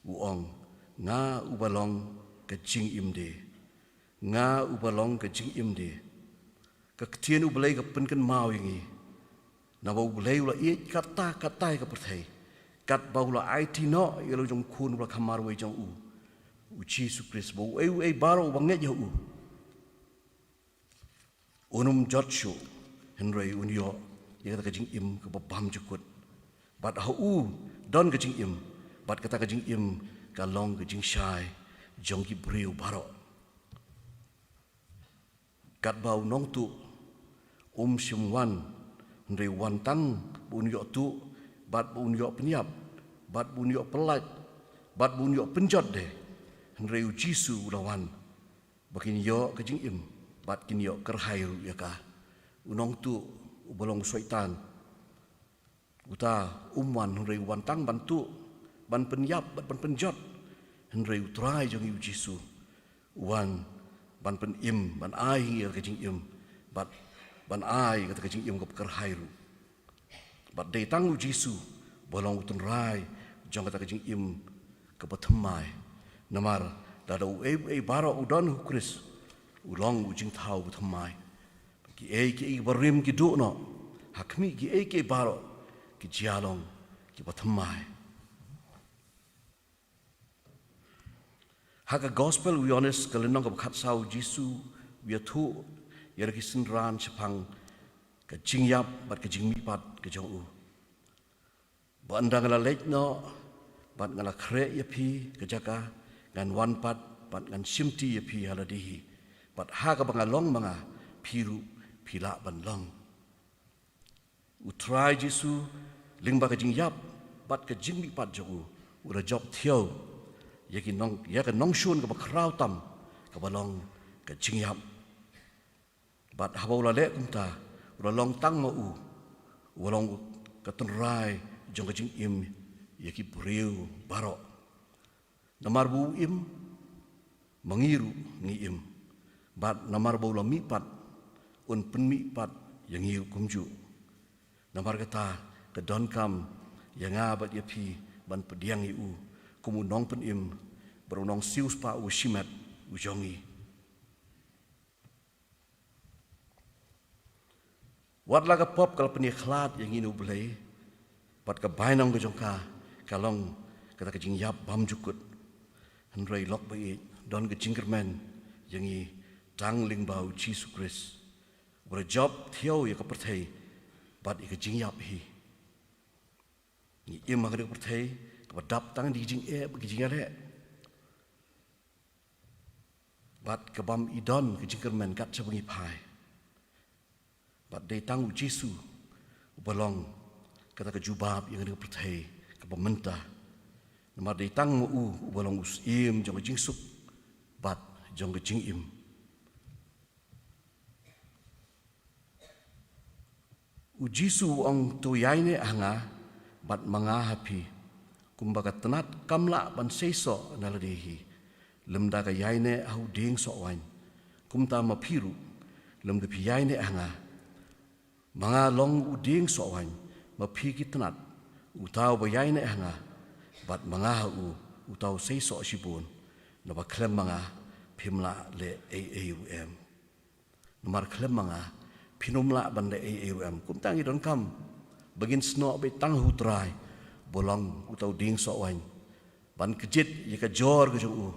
u ong, nga uba long ka jingim de. Nga uba long ka jingim de. Ka ktien U Blei ka pynkynmaw ïa ngi, naba U Blei u la ïeit katta katta ïa ka pyrthei, katba u la aiti noh ïa la u jong u Khun uba la kham marwei jong u, u Jisu Khrist, ba uei uei baroh uba ngeit ha u un ym jot shuh, hynrei un ïoh ïa kata ka jingim kaba bymjukut. Bad ha u don ka jingim, bad kata ka jingim ka long ka jingshai jong ki briew baroh. Katba u nongtuh um shym wan, hynrei u wan tang ba un ïoh tuh, bad ba un ïoh pynïap, bad ba un ïoh pyllait, bad ba un ïoh pynjot de. Hynrei u Jisu u la wan ba kin ïoh ka jingim, bad kin ïoh kyrhai ruh ïa ka. U nongtuh uba long u Soitan, uta um wan, hynrei u wan tang ban tuh, ban pynïap bad ban pynjot. Hynrei u Trai jong ngi u Jisu u wan ban pynim, ban ai ïa ka jingim, bad ban ai kata ka jingim kaba kyrhai ruh. Bad dei tang u Jisu ba long u tynrai jong kata ka jingim kaba thymmai. Namar lada uei uei baroh u don ha u Khrist, u long u jingthaw bathymmai. Kiei kiei barim ki duh noh, ha khmih kiei kiei baroh ki jia long kiba thymmai. Ha ka Gospel u Ïoannis ka lynnong kaba khatsaw, u Jisu u ïathuh ïa la ki synran shaphang ka jingïap bad ka jingmihpat ka jong u. Ba ynda nga la leit noh bad nga la khreh ïa phi ka jaka, ngan wan pat bad ngan shimti ïa phi ha lade hi, bad ha kaba nga long ma nga, phi ruh phi lah ban long. U Trai Jisu, lyngba ka jingïap bad ka jingmihpat jong u, u la jop thiaw ïa ki nong, ïa ka nongshun kaba khraw tam, kaba long ka jingïap. Bad haba u la leh kumta, u la long tang ma u, u long ka tynrai jong ka jingim ïa ki briew baroh. Namar ba u im, ma ngi ruh ngi im. Bad namar ba u la mihpat, un pynmihpat ïa ngi ruh kumjuh. Namar kata, ka donkam ïa nga bad ïa phi ban pdiang ïa u kum u nongpynim bad u nongsiewspah uba shimet u jong ngi. Wat la ka pop ka la pynïakhlad ïa ngi na u Blei, bad ka bainong ka jong ka ka long kata ka jingïap bymjukut. Hynrei lok ba ïeit, don ka jingkyrmen ïa ngi tang lyngba u Jisu Khrist, uba la jop thiaw ïa ka pyrthei bad ïa ka jingïap hi. Ngi im ha kane ka pyrthei kaba dap tang da ki jingeh bad ki jingïaleh, bad ka bym i don ka jingkyrmen kat shaba ngi phai. Bad dei tang u Jisu uba long kata ka jubab ïa kane ka pyrthei kaba mynta. Namar dei tang ma u uba long u syiem jong ka jingsuk bad jong ka jingim. U Jisu u ong, to ïaineh ha nga, bad ma nga ha phi. Kumba ka tnat kam lah ban seisoh na lade hi lymda ka ïaineh ha u dieng soh waiñ, kumta ma phi ruh, lymda phi ïaineh ha nga. Ma nga long u dieng soh waiñ, ma phi ki tnat. Uta uba ïaineh ha nga bad ma nga ha u, uta u seisoh shibun, naba khlem ma nga phim lah leh ei ei ruh em. Namar khlem ma nga phin ym lah ban leh ei ei ruh em. Kumta ngi donkam ba ngin snoh beit tang ha u Trai, ba long uta u dieng soh waiñ, ban kjit ïa ka jor ka jong u,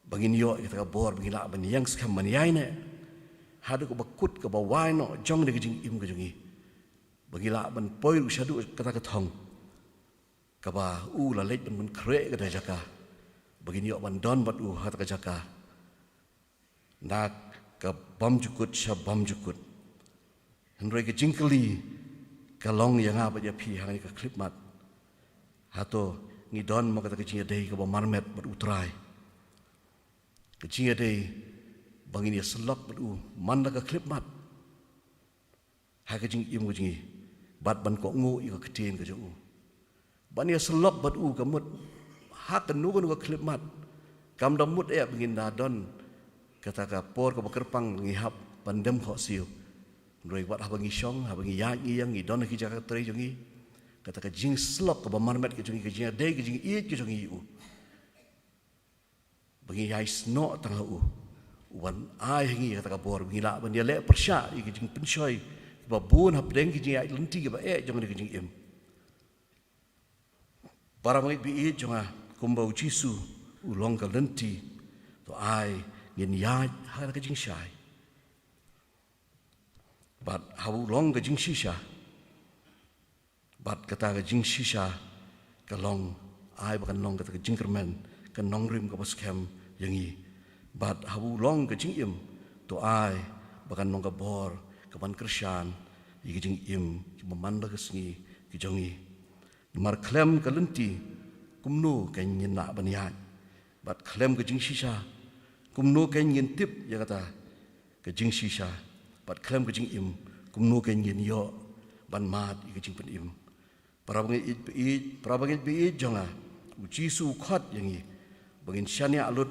ba ngin ïoh ïa kata ka bor ba ngi lah ban ïeng skhem ban ïaineh haduh kaba kut kaba wai noh jong kane ka jingim ka jong ngi, ba ngi lah ban poi ruh shaduh kata ka thong kaba u la leit ban pynkhreh kata ka jaka, ba ngin ïoh ban don bad u ha kata ka jaka na ka bymjukut sha bymjukut. Hynrei ka jingkylli ka long ïa nga bad ïa phi ha kane ka khyllipmat, hato ngi don ma kata ka jingïadei kaba marmet bad u Trai? Ka jingïadei ba ngin ïasyllok bad u man la ka khyllipmat ha ka jingim ka jong ngi, bad ban kohnguh ïa ka ktien ka jong u, ban ïasyllok bad u ka mut ha kano kano ka khyllipmat. Kam da mut eh ba ngin da don kata ka por kaba kyrpang ngi hap ban dem khohsiew. Hynrei wat haba ngi shong, haba ngi ïaid ngi ïeng, ngi don ha ki jaka trei jong ngi, kata ka jingsyllok kaba marmet ka jong ngi, ka jingïadei, ka jingïeit ka jong ngi ïa u, ba ngi ïai snoh tang ha u, u wan ai ha ngi kata ka bor ba ngi lah ban ïaleh pyrshah ïa ki jingpynshoi kiba bun hapdeng ki jingïaid lynti kiba eh jong kane ka jingim. Para bangeit ba ïeit jong nga, kumba u Jisu u long ka lynti, to ai ngin ïaid ha kata ka jingshai. Bad haba u long ka jingshisha, bad kata ka jingshisha ka long, ai ba kan long kata ka jingkyrmen, ka nongrim kaba skhem ïa ngi. Bad haba u long ka jingim, to ai ba kan long ka bor kaban kyrshan ïa ka jingim kiba man la ka sngi ka jong ngi. Namar khlem ka lynti kumno kan ngin lah ban ïaid? Bad khlem ka jingshisha kumno kan ngin tip ïa kata ka jingshisha? Bad khlem ka jingim kumno kan ngin ïoh ban mad ïa ka jingpynim? Para bangeit ba ïeit, para bangeit ba ïeit jong nga, u Jisu u khot ïa ngi ba ngin shaniah lut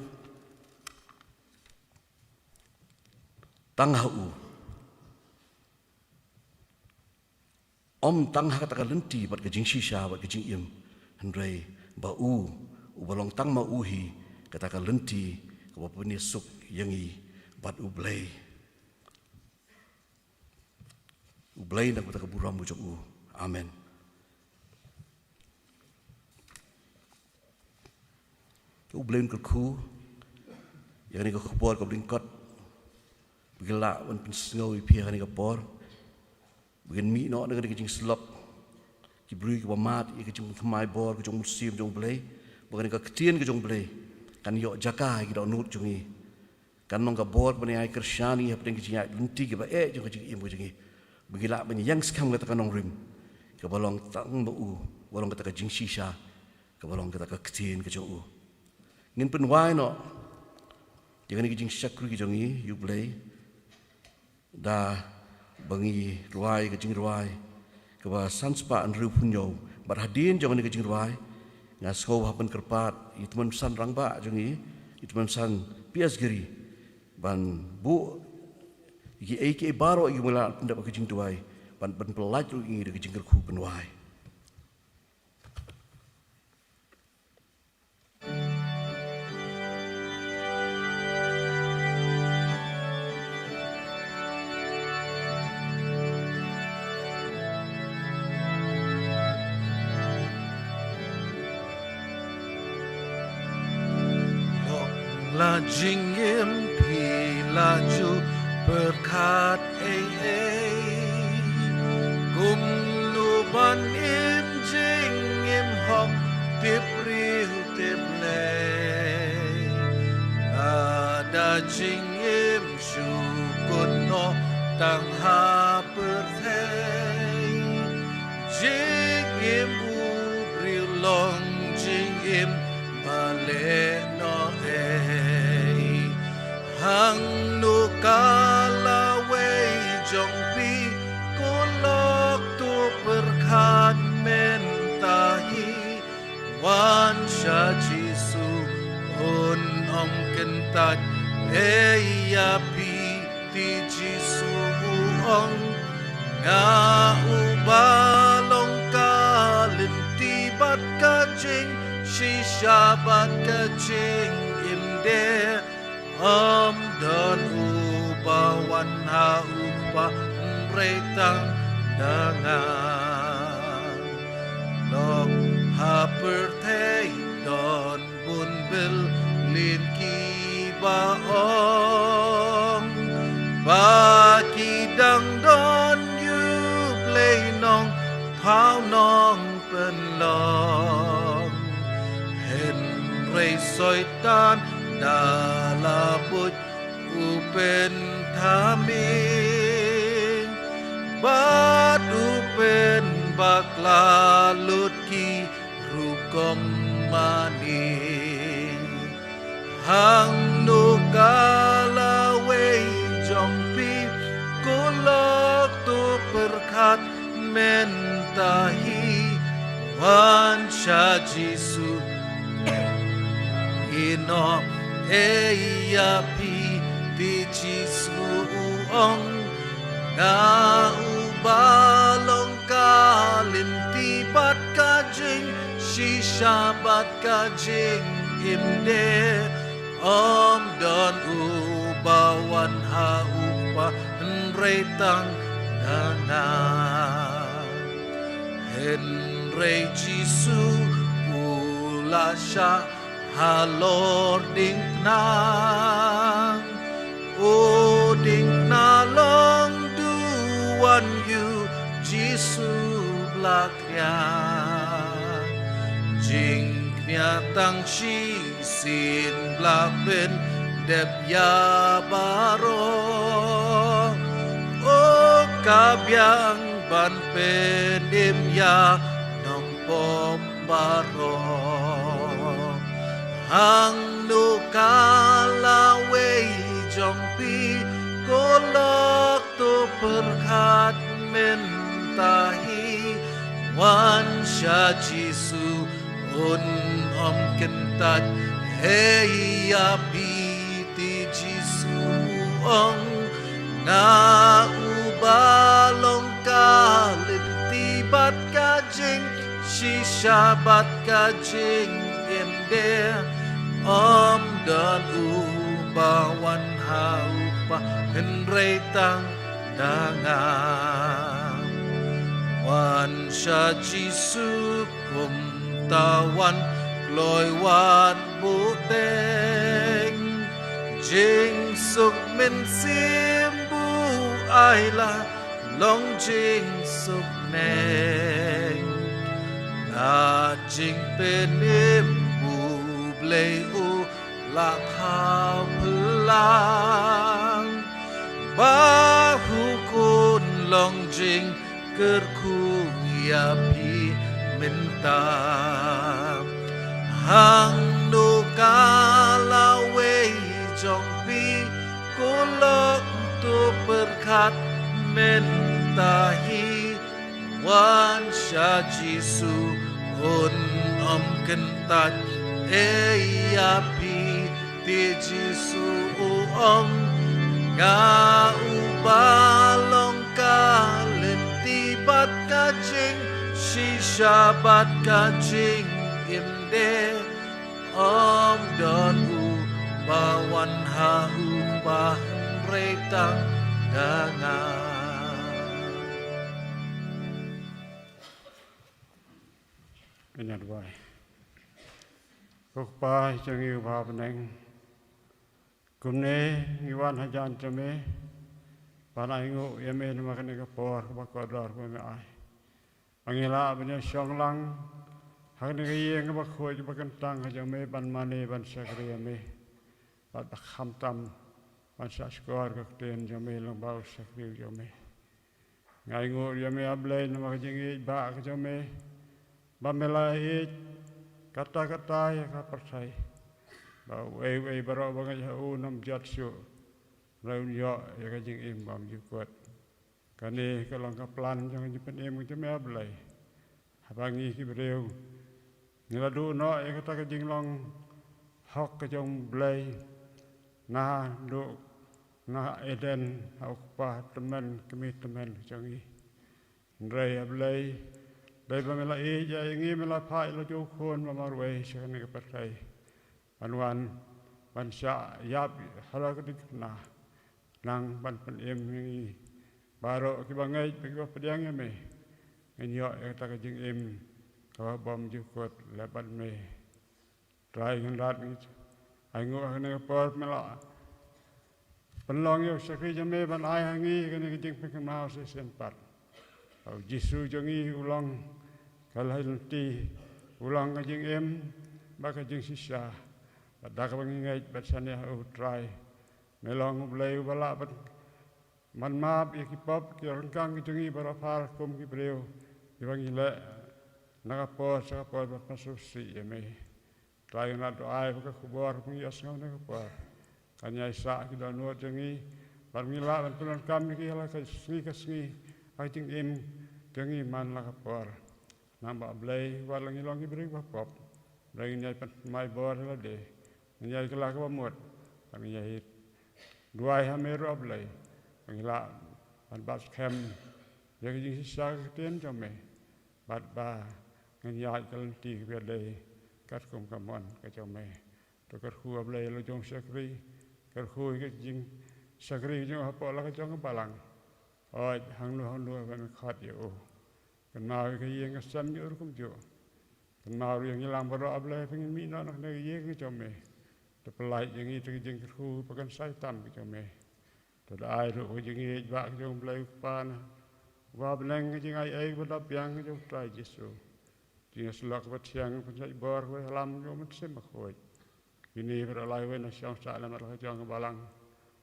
tang ha u. Ym tang ha kata ka lynti bad ka jingshisha bad ka jingim, hynrei ba u uba long tang ma u hi kata ka lynti kaba pynïasuk ïa ngi bad U Blei. U Blei na kata ka burom u jong u. Amen. Ka U Blei un kyrkhu ïa kane ka khubor kaba lyngkot ba ngi lah ban pynsngew ïa phi ha kane ka por. Ba ngin mih noh na kane ka jingslok ki briew kiba mad ïa ka jingpynthymmai bor ka jong U Mynsiem jong U Blei. Ba kane ka ktien ka jong U Blei kan ïoh jaka ha ki dohnud jong ngi. Kan long ka bor ban ïai kyrshan ïa hapdeng ka jingïaid lynti kaba eh jong ka jingim ka jong ngi. Ba ngi lah ban ïeng skhem kata ka nongrim kaba long tang ma u, ba long kata ka jingshisha kaba long kata ka ktien ka jong u. Ngin pynwai noh ïa kane ka jingshakri ka jong ngi ïa U Blei da ba ngi rwai ka jingrwai kaba san spah hynriewphew hynñiew. Bad hadien jong kane ka jingrwai nga sngew ba phin kyrpad ïa i tymmen basan rangbah jong ngi, i tymmen basan P S Giri, ban buh ïa kiei kiei baroh ïa ki ba ngi lah pyndep ha ka jingduwai, ban, ban pyllait ruh ïa ngi da ka jingkyrkhu pynwai. Lok la jingim phi la ju pyrkhat ei ei. Kumno ban im jingim hok tip briew tip Blei. Nga da jingim shu kut noh tang ha pyrthei. Jingim u briew long jingim ba leh noh ei. Hangno ka lawei jong phi, ko lok to pyrkhat mynta hi. Wan sha Jisu, un ong kyntait ei ïa phi. Te Jisu u ong, nga uba long ka lynti bad ka jingshisha bad ka jingim de. Ym don uba wan ha u Kpa hynrei tang da nga. Lok ha pyrthei don bun byllien kiba ong ba ki dang don ïa U Blei Nongphaw Nongpynlong. Hynrei Soitan da la buit u pynthymmai bad u pynbakla lut ki rukom mane. Hangno ka lawei jong phi, ko lok to pyrkhat mynta hi. Wan sha Jisu, ïeh noh ei ïa phi. Te Jisu u ong, nga uba long ka lynti bad ka jingshisha bad ka jingim de. Ym don uba wan ha u Kpa hynrei tang da nga. Hynrei Jisu u la shah halor diengphna. O diengphna long duwan ïa u Jisu ba la khñiang. Jingkhñiang tang shisien ba la pyndep ïa baroh. O ka biang ban pynim ïa nongpop baroh. Hangno ka lawei jong phi, ko lok to pyrkhat mynta hi. Wan sha Jisu, un ong kyntait ei ïa phi. Te Jisu u ong, nga uba long ka lynti bad ka jingshisha bad ka jingim Te ym don uba wan ha u Kpa hynrei tang da nga. Wan sha Jisu kumta wan kloi wat buhteng. Jingsuk mynsiem buailad long jingsuk neng. Na jingpynim U Blei u la thaw plang. Ba u khun long jingkyrkhu ïa phi mynta. Hangno ka lawei jong phi, ko lok to pyrkhat mynta hi. Wan sha Jisu un ym kyntait ei ïa phi. Te Jisu u ong, nga uba long ka lynti bad ka jingshisha bad ka jingim de. Ym don uba wan ha u Kpa hynrei tang da nga. Ngin ïa duwai. Ko Kpa jong ngi uba ha bneng, kumne ngi wan hajan jong me ban ainguh ïa me namar kane ka por kaba kordor kaba me ai. Ba ngi lah ban ïa shong lang ha kane ka ïing kaba khuid kaba kyntang ka jong me ban mane ban shakri ïa me. Bad ba khamtam ban shahshkor ka ktien jong me lyngba u shakri jong me. Nga ainguh ïa me A Blei namar ka jingïeit ba ka jong me, ba me la ïeit katta katta ïa ka pyrthei, ba uei uei baroh ba ngeit ha u ym jot shuh, hynrei un ïoh ïa ka jingim bymjukut. Kane ka long ka plan jong ka jingpynim ka jong me A Blei. Haba ngi ki briew ngi la duh noh ïa kata ka jinglong hok ka jong U Blei, naduh na Eden ha u kpa tymmen kmie tymmen ka jong ngi. Hynrei A Blei, dei ba me la ïeit ïa ngi, me la phah ïa la jong u khun ba marwei sha kane ka pyrthei, ban wan ban shah ïap ha la ka ding khynnah, nang ban pynim ïa ngi baroh kiba ngeit bad kiba pdiang ïa me, ngin ïoh ïa kata ka jingim kaba bymjukut lem bad me. Trai Kynrad, ngi ainguh ha kane ka por me la pynlong ïa u shakri jong me ban ai ha ngi kane ka jingpynkynmaw shisien pat. Ba u Jisu jong ngi u long ka lynti, u long ka jingim bad ka jingshisha. Bad da kaba ngi ngeit bad shaniah ha u, Trai, me long U Blei uba lah ban, ban map ïa ki pop ki ryngkang ki jong ngi baroh phar kum ki briew kiba ngi leh na ka por sha ka por ban pynsngewsih ïa me. Trai, nga duwai ba ka khubor ba ngi ïohsngew na ka por kan ïai sah ki dohnud jong ngi, bad ngi lah ban pyndonkam ïa ki ha la ka sngi ka sngi ha ka jingim jong ngi man la ka por. Namar ba Blei, wat la ngi long ki briew ba pop, hynrei ngin ïai pynmai bor ïa lade, ngin ïai kylla kaba mut, bad ngin ïai duwai ha me ruh A Blei ba ngi lah ban bat skhem ïa ka jingshisha ka ktien jong me, bad ba ngin ïaid ka lynti kaba dei katkum ka mon ka jong me. To kyrkhu A Blei ïa la jong u shakri, kyrkhu ïa ka jingshakri jong u hapoh la ka jong ka balang. Hooid, hangno hangno ba me khot ïa u, kynmaw ïa ka ïing ka sem jong u ruh kumjuh. Kynmaw ruh ïa ngi lang baroh A Blei ba ngin mih noh na kane ka ïing ka jong me. To pyllait ïa ngi da ka jingkyrkhu ba kan shai tam ka jong me. To da ai ruh ka jingïeit ba ka jong U Blei u Kpa, na uba ha bneng, ka jingaiei ba dap biang ka jong u Trai Jisu, jingïasyllok ba thiang, ka jingïaid bor ba ïalam jong u Mynsiem Bakhuid. Kine baroh lai wei na shong sah lem bad la ka jong ka balang,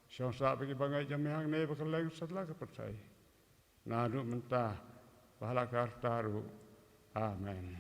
shong sah bad kiba ngeit ïa me hangne bad kylleng satlak ka pyrthei, naduh mynta bad ha la karta ruh. Amen.